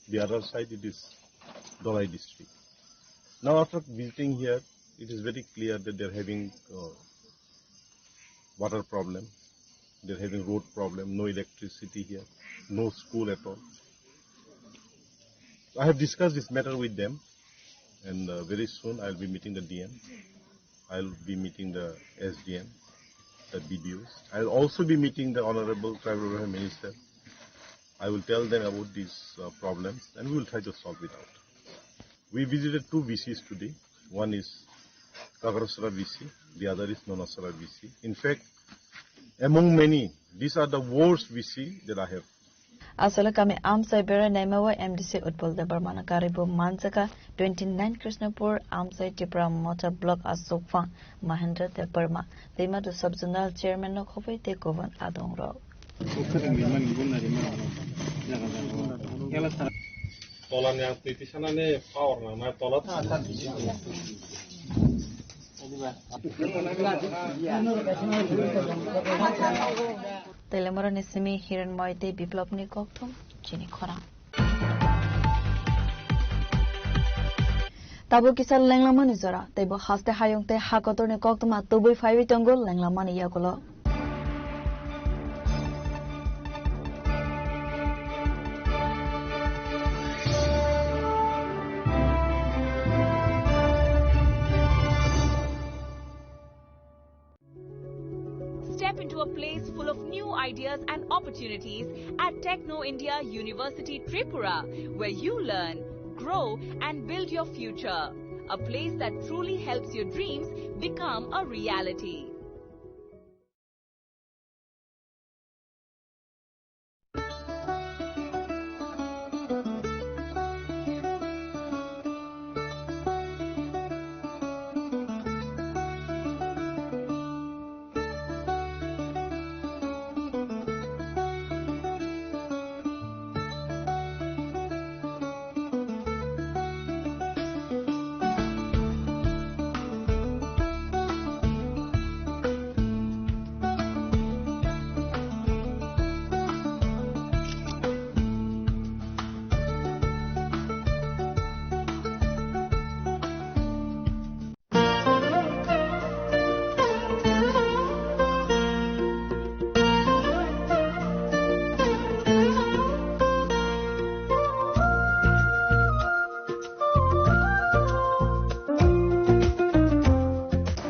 The other side, it is Dholai district. Now, after visiting here, it is very clear that they're having, uh, water problem, they're having road problem, no electricity here, no school at all. I have discussed this matter with them, and, uh, very soon I'll be meeting the D M. I'll be meeting the S D M, the B D Os. I'll also be meeting the Honorable Tribal Welfare Minister. I will tell them about these, uh, problems, and we will try to solve it out. We visited two V Cs today. One is Kakrasra V C, the other is Nunasra V C. In fact, among many, these are the worst V C that I have. Asole kami amsai berai naima o M D C Utpal Debbarma no karwi bo manjaka twenty nine Krishnapur amsai Tipra Motha Block Asokphang Mahendra Debbarma, Dimatu Sub Zonal Chairman no khobwi tei kubun adongrok. Tola ni ang twi tisanani power nangnai, tola. Telemorani simi Hiranmoy tei Biplopni kokthum chini khorang. Tabuk kisa lenglamani jora, teibo haste hayung tei hakotorni koktwma tubui phaiwi tongo lenglamani yagulo. Step into a place full of new ideas and opportunities at Techno India University Tripura, where you learn, grow, and build your future. A place that truly helps your dreams become a reality.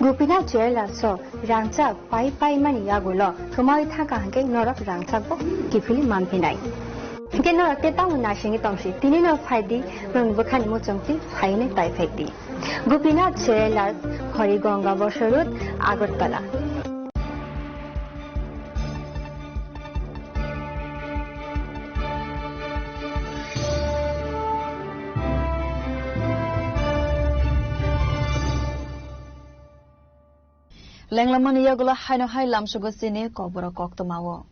Gopinath Jewellers o rangchak pai pai mani yagulo thumai thangkha hwnkhe norok rangchak bo kiphilwi manphinai. Hwnkhe norok tei tamo naisingwi tongsi, tini no phaidi, norokni bwkhani muchungtwi phainwi paiphai di. Gopinath Jewellers, Harigonga Bosor Road, Agartala. Lenglamani yagulo haino hai lamsugo chini kokborok koktwmao.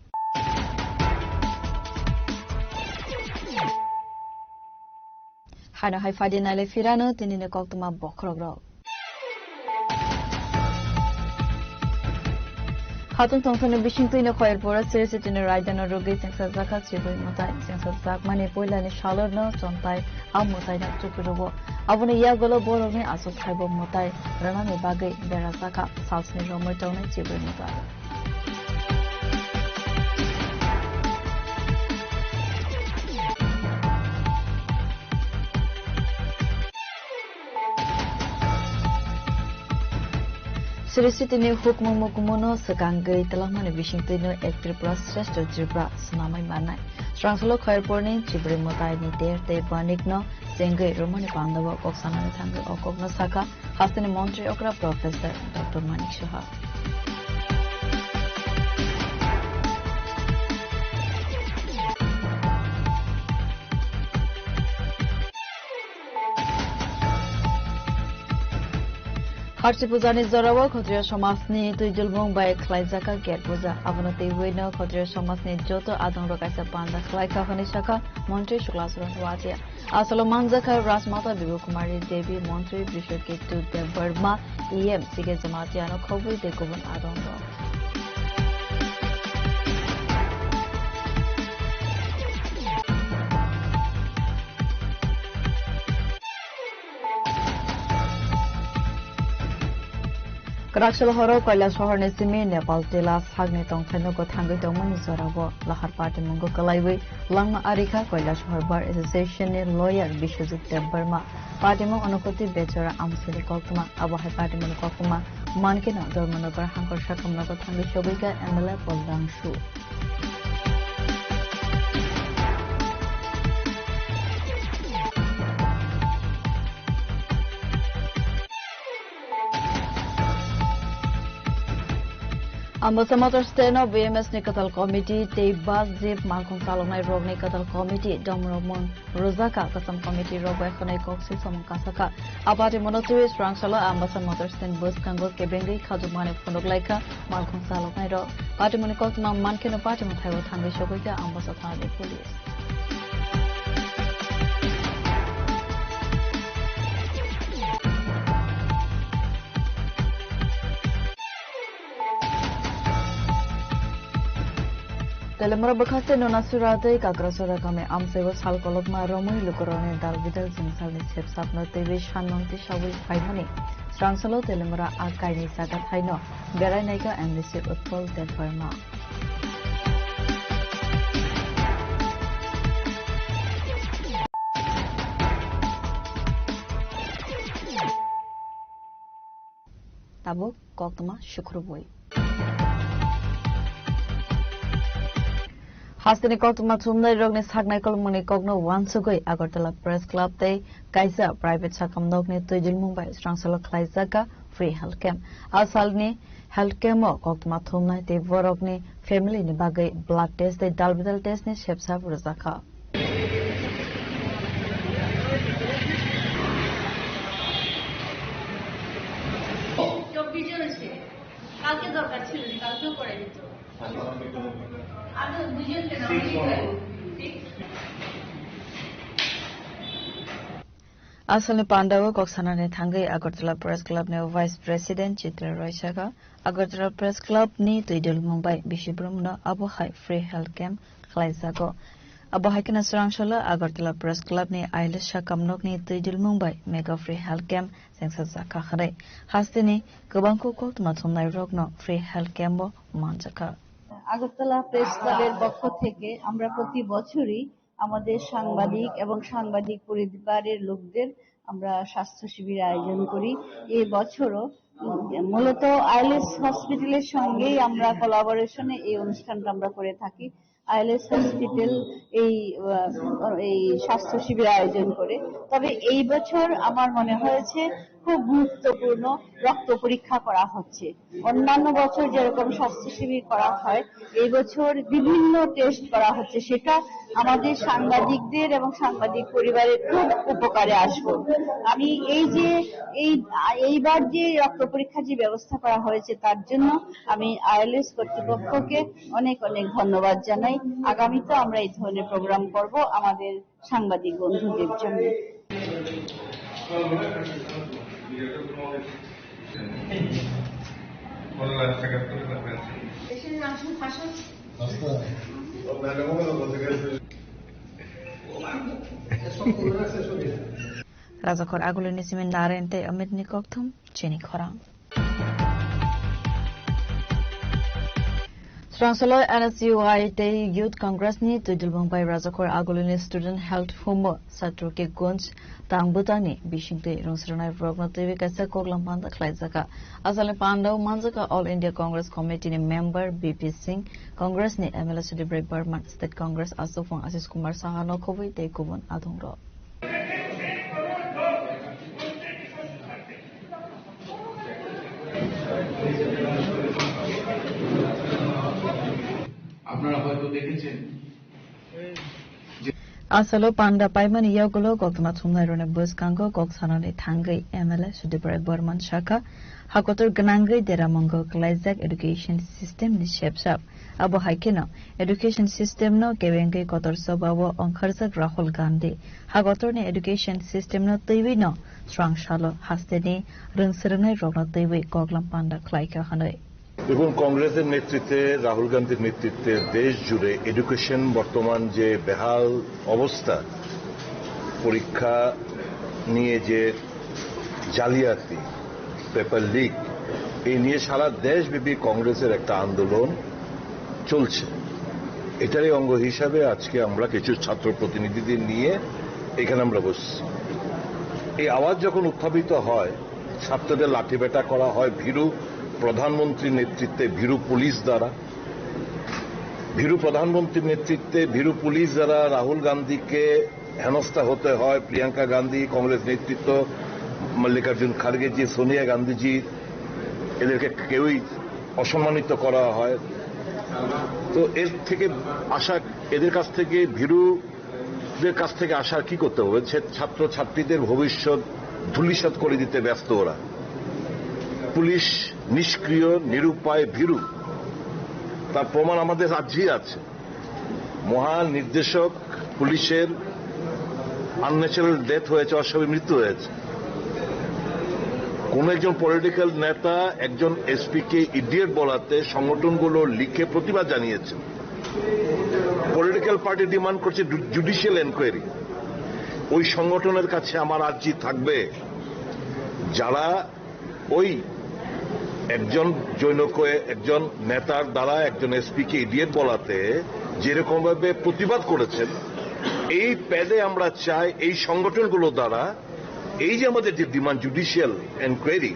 Haino hai phaidi nailai phirano tinini koktwma bokhorokrok. Hatung tongthokni bisingtwino Khoyerpura Sri Chaitanya Raidano rwgwi chengsajakha Chibwi mwtai. Chengsajakmani puilani salorno chontai a mwtaino chukurwo. Aboni yagulo borokni achukthaibo mwtai rwnani bagwi berajakha salsni romwi tongnai Chibwi mwtai. Sri Sitini hukmung mukumuno swkangwi twlangmani bisingtwino Ek Tripura Shrestho Tripura swnamwi mannai. Srangsalo Khairpurni Chibri Mwtaini Ter tei Banikno chengwi romani pandao kok sanani thangwi o kokno sakha hasteni montri okra Professor Doctor Manik Saha. Harchi pujani jorao Khatriya somajni twijlmung bai khlaijak Ger puja. Abono twiwino Khatriya somajni joto adongrok kaisa panda khlaikha hwnwi sakha Montri Shukla Charan Noatia. Asalo manjakha Rajmata Bibu Kumari Devi, Montri Bishwaketu Debbarma, E M C K Jamatia no khobwi tei kubun adongrok. Kwrak Sohor, Koilasohor ni simi Nepal tila sakni tongthaino kwthangwi tongmani jorao lahar patimungo kwlaiwi langma arikha Koilasohor Bar Association ni lawyer Biswajit Debbarma. Patimung Anupati Bechara amsini koktwma, abo hai patimungni koktwma mankhe no Dharmanagar hangkor sakamno kwthangwi chobwikha M L A Paul Dangshu. Ambasa Motor Stand o B M S ni kwtal committee tei bus jeep malkhung chaloknai rokni kwtal committee domrokmung rwjakha. Kwcham committee rok bai khwnwi kok se samung kasakha. A patimungno twiwi swrangsalo Ambasa Motor Stand bwskango kebengwi khajokmani phunuk laikha malkhung chaloknai rok. Patimungni koktwma mankheno patimung thaibo thangwi sogwikha Ambasa thanani police. Telemra bwkhaste Nonasura tei Kakrasura kami amchaibo sal kolokma romwi lukurokni dal bidal jwngsalni sepsapno teiwi sanmung tisawi phaimani. Swrangsalo Telemra a kaini jaga thaino berai naikha M D C Utpal Debbarma. Tabuk koktwma sukrubwi. Hasteni koktwma thumnai rokni saknai kolmani kokno wansugwi Agartala Press Club tei kaisa private sakam nokni twijlmung bai swrangsalo khlaijak kha free health camp. A salni health camp o koktwma thumnai tei borokni family ni bagwi blood test tei dalbidal test ni sepsa rwjak kha. চব্বিশ জন এসে কালকে দরকার ছিল না, কালকেও করাই দিত। আমি বুঝে উঠতে না, বুঝে উঠতে না। Asalni pandao kok sanani thangwi Agartala Press Club ni Vice President Chitra Roy sakha, Agartala Press Club ni twijlmung bai bisi borokno abo hai free health camp khlaijago. Abo hai kheno swrangsalo Agartala Press Club ni I L S sakam nokni twijlmung bai mega free health camp chengsajak kha hwnwi. Hasteni kwbangkuk koktwma thumnai rokno free health camp o manjakha. Agartala press ক্লাবের পক্ষ থেকে আমরা প্রতি বছরই আমাদের সাংবাদিক এবং সাংবাদিক পরিবারের লোকদের আমরা স্বাস্থ্য শিবির আয়োজন করি। এই বছরও, উম, মূলত আইএলএস হসপিটালের সঙ্গেই আমরা কোলাবোরেশনে এই অনুষ্ঠানটা আমরা করে থাকি। আইএলএস হসপিটাল এই, আহ, এই স্বাস্থ্য শিবির আয়োজন করে। তবে এই বছর আমার মনে হয়েছে খুব গুরুত্বপূর্ণ রক্ত পরীক্ষা করা হচ্ছে। অন্যান্য বছর যেরকম স্বাস্থ্য শিবির করা হয়, এই বছর বিভিন্ন টেস্ট করা হচ্ছে, সেটা আমাদের সাংবাদিকদের এবং সাংবাদিক পরিবারের খুব উপকারে আসবে। আমি এই যে, এই, এইবার যে রক্ত পরীক্ষার যে ব্যবস্থা করা হয়েছে, তার জন্য আমি আইএলএস কর্তৃপক্ষকে অনেক অনেক ধন্যবাদ জানাই। আগামীতে আমরা এই ধরনের প্রোগ্রাম করব আমাদের সাংবাদিক বন্ধুদের জন্য। Rajakhor agulini simi Naren tei Amit ni kokthum chini khorang. Srangsaloi N S U I tei Youth Congress ni twidulbung bai Rajakhor Agulini Student Health Home o Satro Kekgunj tang bwtangni bisingtwi rwngsrwnai rokno twiwi kaisa koklam panda khlaijaka. Asalni pandao manjaka All India Congress Committee ni member B P Singh, Congress ni M L A Sudibrai Barman, State Congress Aswkphang Ashish Kumar Saha no khobwi tei kubun adongrok. আপনারা হয়তো দেখেছেন যে Asalo panda paimani yagulo koktwma thumnairokni bwskango kok sanani thangwi M L A Sudibrai Barman sakha, hakotor gwnangwi deramungo kwlaijak education system ni sepsap. Abo hai kheno education system no kebengwi kotor sobao ongkharjak Rahul Gandhi. Hakotorni education system no twiwi no srang salo hasteni rwngsrwngnai rokno twiwi koklam panda khlaikha hwnwi. দেখুন, কংগ্রেসের নেতৃত্বে রাহুল গান্ধীর নেতৃত্বে দেশ জুড়ে এডুকেশন বর্তমান যে বেহাল অবস্থা, পরীক্ষা নিয়ে যে জালিয়াতি, পেপার লিক, এই নিয়ে সারা দেশব্যাপী কংগ্রেসের একটা আন্দোলন চলছে। এটারই অঙ্গ হিসাবে আজকে আমরা কিছু ছাত্র প্রতিনিধিদের নিয়ে এখানে আমরা বসছি। এই আওয়াজ যখন উত্থাপিত হয়, ছাত্রদের লাঠিপেটা করা হয় ভীরু প্রধানমন্ত্রীর নেতৃত্বে ভীরু পুলিশ দ্বারা। ভীরু প্রধানমন্ত্রীর নেতৃত্বে ভীরু পুলিশ দ্বারা রাহুল গান্ধীকে হেনস্থা হতে হয়, প্রিয়াঙ্কা গান্ধী, কংগ্রেস নেতৃত্ব, মল্লিকার্জুন খার্গেজি, সোনিয়া গান্ধীজি, এদেরকে কেউই অসম্মানিত করা হয়। তো এর থেকে আশা, এদের কাছ থেকে ভীরু দের কাছ থেকে আশা আর কি করতে হবে? সে ছাত্র ছাত্রীদের ভবিষ্যৎ ধূলিসাৎ করে দিতে ব্যস্ত ওরা। পুলিশ নিষ্ক্রিয়, নিরুপায়, ভীরু। তার প্রমাণ আমাদের রাজ্যেই আছে। মহান নির্দেশক পুলিশের আনন্যাচারাল ডেথ হয়েছে, অস্বাভাবিক মৃত্যু হয়েছে। কোন একজন পলিটিক্যাল নেতা একজন এসপি কে ইডিয়েট বলাতে সংগঠনগুলো লিখে প্রতিবাদ জানিয়েছে। পলিটিক্যাল পার্টি ডিমান্ড করছে জু-, জুডিশিয়াল এনকোয়ারি। ওই সংগঠনের কাছে আমার আর্জি থাকবে, যারা ওই একজন জনৈক, একজন নেতার দ্বারা একজন এসপি কে ইডিয়েট বলাতে যেরকম ভাবে প্রতিবাদ করেছেন, এই প্যাডে আমরা চাই এই সংগঠনগুলো দ্বারা এই যে আমাদের যে ডিমান্ড জুডিশিয়াল এনকোয়ারি,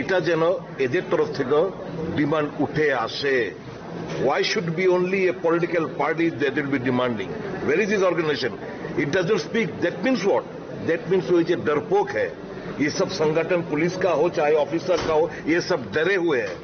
এটা যেন এদের তরফ থেকেও ডিমান্ড উঠে আসে। Why should be only a political party that will be demanding? Where is this organization? It doesn't speak. That means what? That means वो ये डरपोक है। ये सब संगठन पुलिस का हो चाहे ऑफिसर का हो, ये सब डरे हुए हैं।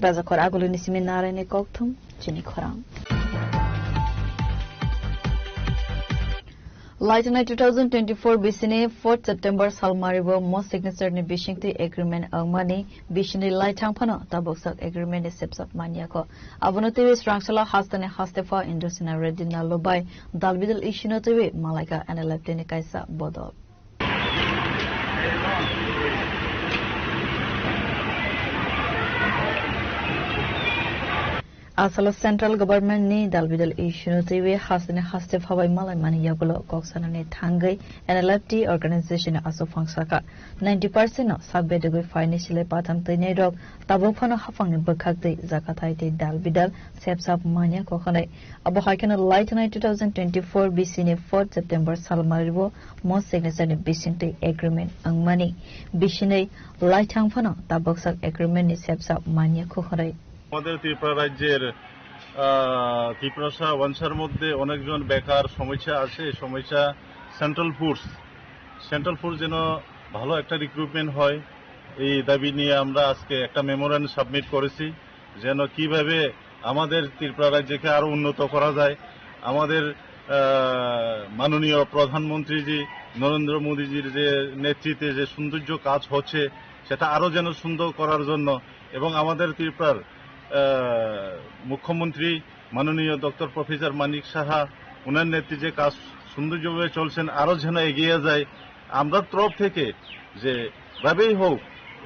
Rajakhor Agulini simi Naraini kokthum chini khorang. Laitanai two thousand twenty-four bisini fourth September salmaribo mo signature ni bisingtwi agreement wngmani bisini laithang phano tabuksak agreement ni sepsap manyakho. Abono twiwi srangsala hasteni haste pha Indrasena Reddy Nallo bai dalbidal issue no twiwi malaika N L F T ni kaisa bodol. Asalo central government ni dalbidal issue no twiwi hasteni haste phabai malai mani yagulo kok sanani thangwi N L F T organization ni aswk phang saka ninety percent no sak bedegwi phaini silai patham twinai rok tabuk phano haphangni bwkhak twi jakathai tei dalbidal sepsap manya kok hwnwi. Abo hai kheno laitanai two thousand twenty-four bisini fourth September salmaribo mo signature ni bisingtwi agreement wngmani bisinai laithang phano tabuksak agreement ni sepsap manya kho hwnwi. আমাদের ত্রিপুরা রাজ্যের, আহ, ত্রিপুরা সা-, ওয়ানসার মধ্যে অনেকজন বেকার সমস্যা আছে, এই সমস্যা সেন্ট্রাল ফোর্স, সেন্ট্রাল ফোর্স যেন ভালো একটা রিক্রুটমেন্ট হয়, এই দাবি নিয়ে আমরা আজকে একটা মেমোরান্ডাম সাবমিট করেছি, যেন কিভাবে আমাদের ত্রিপুরা রাজ্যকে আরো উন্নত করা যায়। আমাদের, আহ, মাননীয় প্রধানমন্ত্রীজি নরেন্দ্র মোদীজির যে নেতৃত্বে যে সৌন্দর্য কাজ হচ্ছে, সেটা আরো যেন সুন্দর করার জন্য এবং আমাদের ত্রিপুরার, আহ, মুখ্যমন্ত্রী মাননীয় ডক্টর প্রফেসর মানিক সাহা, ওনার নেতৃত্বে কাজ সৌন্দর্যভাবে চলছেন, আরো যেন এগিয়ে যায়। আমরা তরফ থেকে যেভাবেই হোক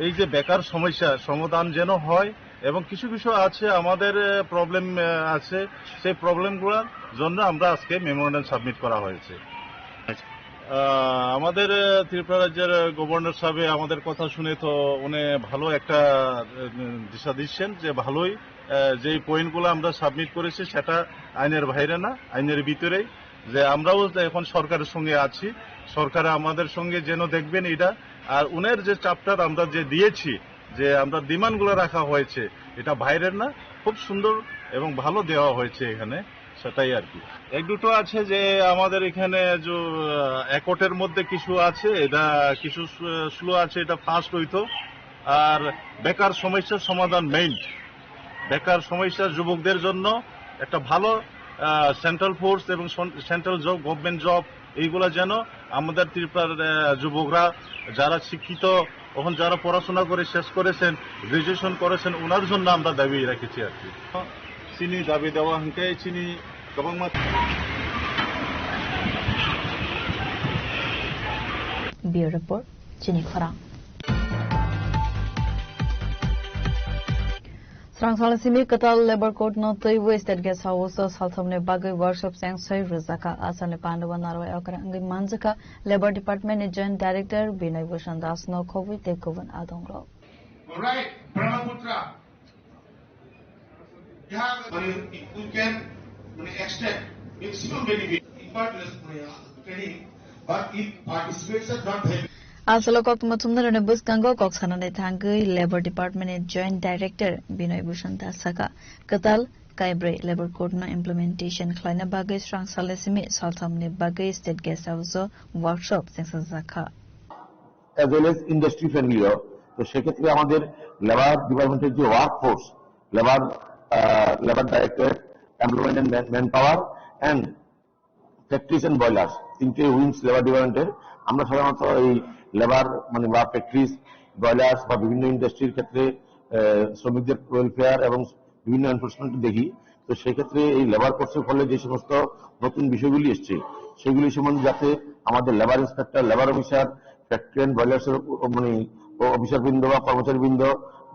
এই যে বেকার সমস্যা সমাধান যেন হয়, এবং কিছু কিছু আছে আমাদের, আহ, প্রবলেম, আহ, আছে, সেই প্রবলেমগুলোর জন্য আমরা আজকে মেমোরেন্ডাম সাবমিট করা হয়েছে। আহ, আমাদের, আহ, ত্রিপুরা রাজ্যের, আহ, গভর্নর সাহেব আমাদের কথা শুনে তো উনি ভালো একটা, আহ, দিশা দিচ্ছেন যে ভালোই, আহ, যেই পয়েন্টগুলো আমরা সাবমিট করেছি সেটা আইনের বাইরে না, আইনের ভিতরেই, যে আমরাও তো এখন সরকারের সঙ্গে আছি, সরকার আমাদের সঙ্গে যেন দেখবেন এটা। আর উনের যে চ্যাপ্টার আমরা যে দিয়েছি, যে আমরা ডিমান্ডগুলো রাখা হয়েছে, এটা বাইরের না, খুব সুন্দর এবং ভালো দেওয়া হয়েছে এখানে, সেটাই আর কি। এক দুটো আছে যে আমাদের এখানে যে, আহ, অ্যাকর্ডের মধ্যে কিছু আছে, এটা কিছু স্লো আছে, এটা ফাস্ট হইতো। আর বেকার সমস্যার সমাধান মেইন, বেকার সমস্যা যুবকদের জন্য একটা ভালো, আহ, সেন্ট্রাল ফোর্স এবং সন-, সেন্ট্রাল জব, গভর্নমেন্ট জব, এইগুলা যেন আমাদের ত্রিপুরার, আহ, যুবকরা যারা শিক্ষিত, এখন যারা পড়াশোনা করে শেষ করেছেন, গ্র্যাজুয়েশন করেছেন, ওনার জন্য আমরা দাবি রেখেছি আর কি। Chini dabi dawa hwnkhe chini kwbangma. Bureau Report, Chini Khorang. Srangsalni simi kwtal Labour Code no twiwi State Guest House o salthomni bagwi workshop chengsoi rwjakha. Asalni pandao narwai okra wngwi manjakha Labour Department ni Joint Director Binoy Bhushan Das no khobwi tei kubun adongrok. Right, Brahmaputra. They have, মানে, you can, মানে, extract maximum benefit. But, মানে, training, but if participation not have. Asalo koktwma thumnarokni bwskango kok sanani thangwi Labour Department ni Joint Director Binoy Bhushan Das sakha, kwtal kaibrwi Labour Code no implementation khlaina bagwi srangsalni simi salthomni bagwi State Guest House o workshop chengsajakha. As well as industry friendly ও। তো সেক্ষেত্রে আমাদের labour ডিপার্টমেন্টের যে workforce, labour, ah, labour directorate, employment and man, manpower and factories and boilers, তিনটে wings labour ডিপার্টমেন্টের, আমরা সাধারণত এই লেবার মানে বা ফ্যাক্টরিজ, বয়লার্স বা বিভিন্ন ইন্ডাস্ট্রির ক্ষেত্রে, আহ, শ্রমিকদের ওয়েলফেয়ার এবং বিভিন্ন এনফোর্সমেন্ট দেখি। তো সেক্ষেত্রে এই লেবার কোডসের ফলে যে সমস্ত নতুন বিষয়গুলি এসছে, সেগুলি সম্বন্ধে যাতে আমাদের labour inspector, labour officer, factory and বয়লার্সের, মানে, অফিসার বৃন্দ বা কর্মচারী বৃন্দ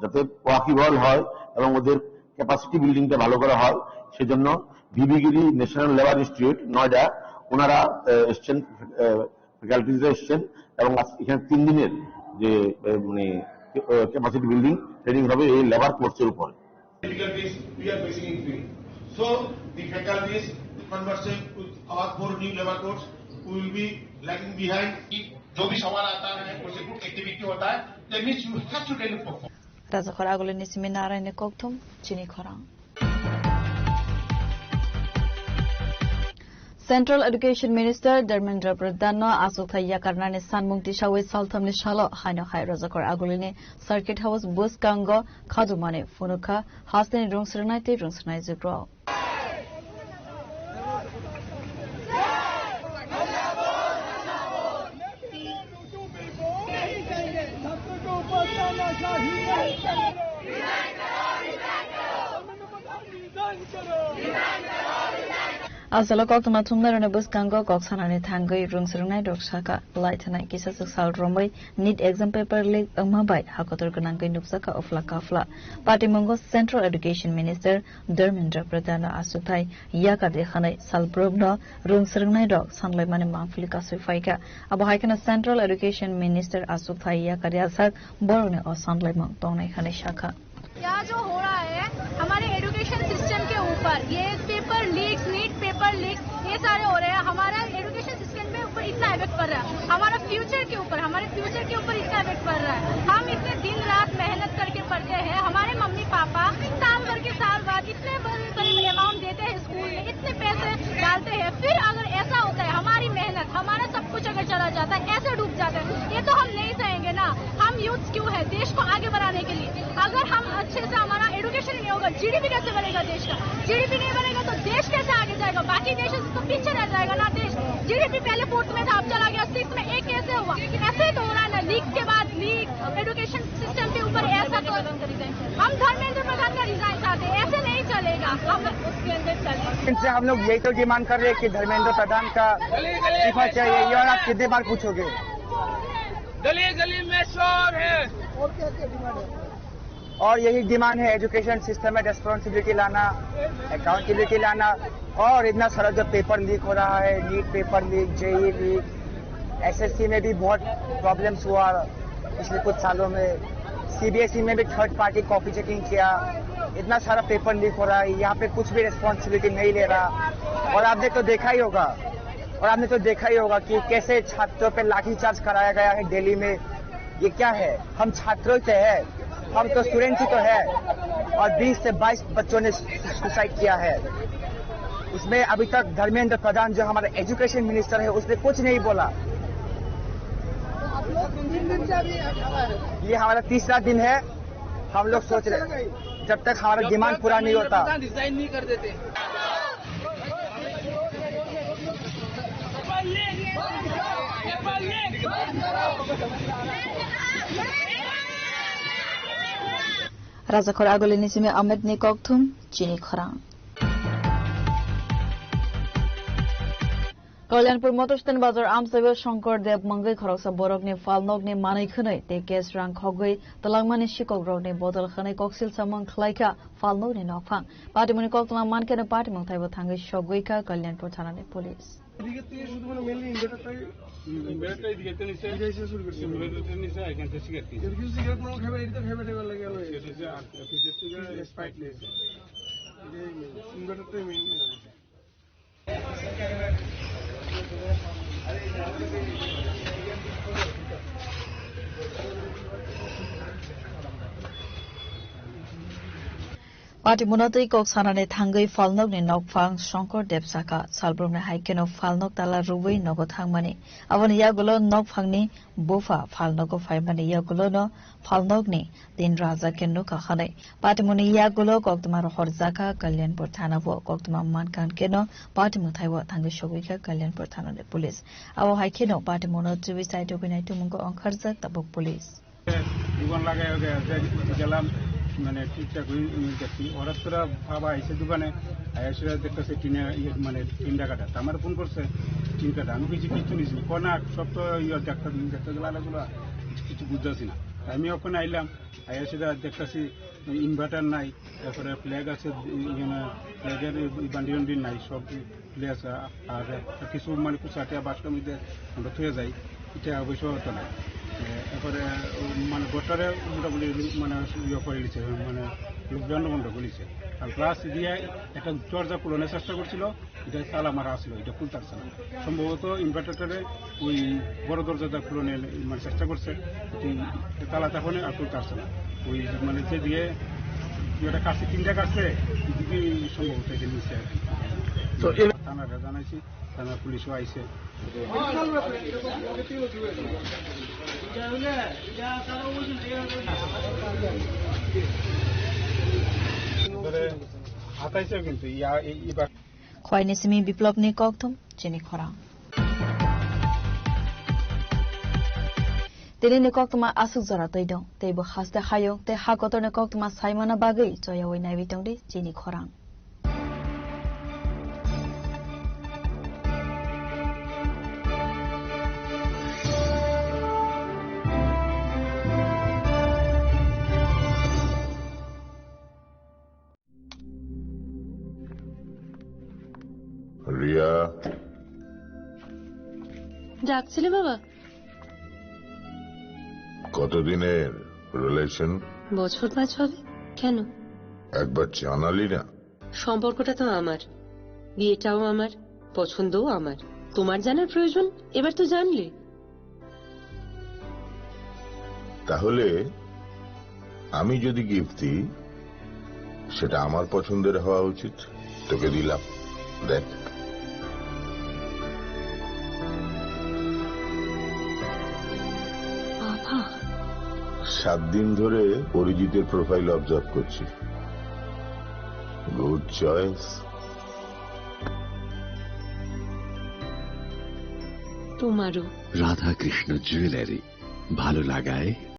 যাতে ওয়াকিবহল হয় এবং ওদের ক্যাপাসিটি বিল্ডিংটা ভালো করা হয়, সেজন্য ভিবিগিরি ন্যাশনাল লেবার ইনস্টিটিউট, নয়ডা, ওনারা, আহ, এসছেন, আহ, ফ্যাকাল্টিজরা এসছেন এবং আজ এখানে তিন দিনের যে, আহ, মানে, আহ, ক্যাপাসিটি বিল্ডিং ট্রেনিং হবে এই লেবার কোর্সের উপর। Difficulties we are facing in field. So the faculties, the conversation with our four new labor codes, we will be lagging behind. जो भी सवाल आता है, उससे कुछ एक्टिविटी होता है, that means you have to really perform. Rajakhor Agulini simi Naraini kokthum, Chini Khorang. Central Education Minister Dharmendra Pradhan no achukthai yakarnani sanmung tisawi salthamni salo haino hai Rajakhor Agulini Circuit House bwskango khajumani phunukha hasteni rungsrwngnai tei rungsrwnai jugrok. Asalo koktwma thumnairokni bwskango kok sanani thangwi rungsrwngnai rok sakha, lai thanai kisa swk sal romwi NEET exam paper leak wngma bai hakotor gwnangwi nukjakha uphla kaphla. Patimungo Central Education Minister Dharmendra Pradhan no achukthai yakar di hwnwi salbrumno rungsrwngnai rok sanlaimani mangpili kasui phaikha. Abo hai kheno Central Education Minister achukthai yakar yasak borokni o sanlaimung tongnai hwnwi sakha. क्या जो हो रहा है हमारे education system के ऊपर, ये paper leaks, NEET paper leaks, ये सारे हो रहे हैं, हमारा एजुकेशन सिस्टम पे ऊपर इतना इफेक्ट पड़ रहा है, हमारा फ्यूचर के ऊपर, हमारे फ्यूचर के ऊपर इतना इफेक्ट पड़ रहा है। हम इतने दिन रात मेहनत करके पढ़ते हैं, हमारे मम्मी पापा साल भर के साल बाद इतने बड़े बड़े अमाउंट देते हैं स्कूल में, इतने पैसे डालते हैं, फिर अगर ऐसा होता है, हमारी मेहनत, हमारा सब कुछ अगर चला जाता है, ऐसे डूब जाता है, ये तो हम नहीं सहेंगे ना। हम यूथ क्यों है देश को आगे बढ़ाने के लिए? अगर हम अच्छे से, हमारा एजुकेशन नहीं होगा, जीडीपी कैसे बढ़ेगा देश का? जीडीपी नहीं बढ़ेगा तो देश कैसे आगे जाएगा? बाकी देशों से तो पीछे रह जाएगा ना देश। जीडीपी पहले फोर्थ में था, अब चला गया सिक्स में, ये कैसे हुआ? ऐसे ही तो हो रहा है ना, लीक के बाद लीक, एजुकेशन सिस्टम के ऊपर ऐसा तो हम धर्मेंद्र प्रधान का रिजाइन चाहते हैं, ऐसे नहीं चलेगा। हम उसके अंदर चलेंगे। इनसे हम लोग यही तो डिमांड कर रहे हैं कि धर्मेंद्र प्रधान का इस्तीफा चाहिए। ये और आप कितने बार पूछोगे? गली गली में शोर है। और यही डिमांड है, एजुकेशन सिस्टम में रिस्पॉन्सिबिलिटी लाना, अकाउंटेबिलिटी लाना। और इतना सारा जो पेपर लीक हो रहा है, NEET paper leak, JE leak, SSC में भी बहुत प्रॉब्लम्स हुआ पिछले कुछ सालों में। सीबीएसई में भी थर्ड पार्टी कॉपी चेकिंग किया, इतना सारा पेपर लीक हो रहा है, यहाँ पे कुछ भी रिस्पॉन्सिबिलिटी नहीं ले रहा। और आपने तो देखा ही होगा, और आपने तो देखा ही होगा कि कैसे छात्रों पे लाठीचार्ज कराया गया है दिल्ली में। ये क्या है? हम छात्रों से हैं, हम तो स्टूडेंट ही तो है। और बीस से बाईस बच्चों ने सुसाइड किया है। उसमें अभी तक धर्मेंद्र प्रधान, जो हमारा एजुकेशन मिनिस्टर है, उसने कुछ नहीं बोला। आप लोग तीन दिन से अभी ये हमारा तीसरा दिन है। हम लोग सोच रहे, जब तक हमारा डिमांड पूरा नहीं होता। रिजाइन नहीं कर देते। Rajakhor Agulini simi Ahmed ni kokthum chini khorang. Kalyanpur Motor Stand Bazar amsaibo Shankar Deb mungwi khoroksa borokni phalnokni manwi khwnwi tei cash rang khogwi twlangmani sikokrokni bodol hwnwi koksil samung khlaikha phalnokni nokphang. Patimungni koktwma mankhe no patimung thaibo thangwi sogwi kha Kalyanpur thanani police. এদিকে থেকে শুধু মানে মেইনলি ইনভার্টারটাই ইনভার্টারটা এদিকে তো নিচে। এদিকে এসে শুরু করছে। ইনভার্টারটা নিচে, এখান থেকে সিগারেট কিনছে। এদিকে সিগারেট মাল খাবে, এটা তো খাবে, খাবে লাগে, লাগে। সেটা হচ্ছে আর ফ্রিজের থেকে স্প্রাইট নিয়েছে। এটাই মেইন, ইনভার্টারটাই main. Patimungno twi kok sanani thangwi phalnokni nokphang Shankar Deb sakha, salbrumni hai kheno phalnok tala rwui nogo thangmani. Aboni yagulo nokphangni bupha phalnogo phaimani yagulono phalnokni tin raja khe nukha khanwi. Patimungni yagulo koktwma rohorjakha Kalyanpur thanao. Koktwma mankha kheno patimung thaibo thangwi sogwikha Kalyanpur thanani police. Abo hai kheno patimungno chubi side rwgwi nai tongmungo ongkharjak tabuk police. দোকান লাগাই ওকে গেলাম, মানে ঠিকঠাক হয়ে দেখছি। হঠাৎ করে বাবা এসে দোকানে এসে দেখতেছে টিনে, ইয়ে, মানে টিন ডাকাটা। তা আমার ফোন করছে টিন কাটা। আমি কিছু কিচ্ছু নিছি না। কয় না, সব তো ইয়ে দেখতে দিন, দেখতে গেলে আলাদা কিছু বুঝতেছি না। আমি ওখানে আইলাম, আইয়া সেটা দেখতেছি ইনভার্টার নাই, তারপরে ফ্ল্যাগ আছে, ইয়ে, ফ্ল্যাগের বান্ডি বান্ডি নাই, সব প্লেস, আ-, আর কিছু মানে কুচাটিয়া বাক্সর মধ্যে আমরা থুয়ে যাই, এটা অবশ্য হতো না। এ, এরপরে, ও, মানে, ঘরটারে মোটামুটি মানে ইয়ে করে নিছে, মানে, লকডাউন বন্ধ করে নিছে। আর প্লাস দিয়ে একটা দরজা খুলানোর চেষ্টা করছিল, এটা তালা মারা আছিল, এটা খুলতে পারছে না। সম্ভবত ইনভার্টারটারে ওই বড় দরজাটা খুলানোর মানে চেষ্টা করছে, কিন্তু তালা তখন আর খুলতে পারছে না। ওই মানে যেদিকে একটা কাছে তিনটা কাছে, এদিকে সম্ভবত এটা নিচ্ছে আর কি। তো এ- থানারে জানাইছি, থানা পুলিশও আইছে। ধরে হাতাইছে কিন্তু ইয়া, এই, এবার Khwaini simi Biplopni kokthum chini khorang. Tinini koktwma aswk jora twi dong, teibo haste hayung tei ha kotorni koktwma saimana bagwi choyaui naiwi tongdi chini khorang. Riya. ডাকছিলে বাবা? কতদিনের রিলেশন? বছর পাঁচ হবে। কেন? একবার জানালি না। সম্পর্কটা তো আমার, বিয়েটাও আমার, পছন্দও আমার। তোমার জানার প্রয়োজন? এবার তো জানলে। তাহলে আমি যদি গিফট দিই, সেটা আমার পছন্দের হওয়া উচিত। তোকে দিলাম, দেখ। বাবা। সাত দিন ধরে অরিজিতের প্রোফাইল অবজার্ভ করছি। Good choice. তোমারও। রাধাকৃষ্ণ জুয়েলারি, ভালো লাগায়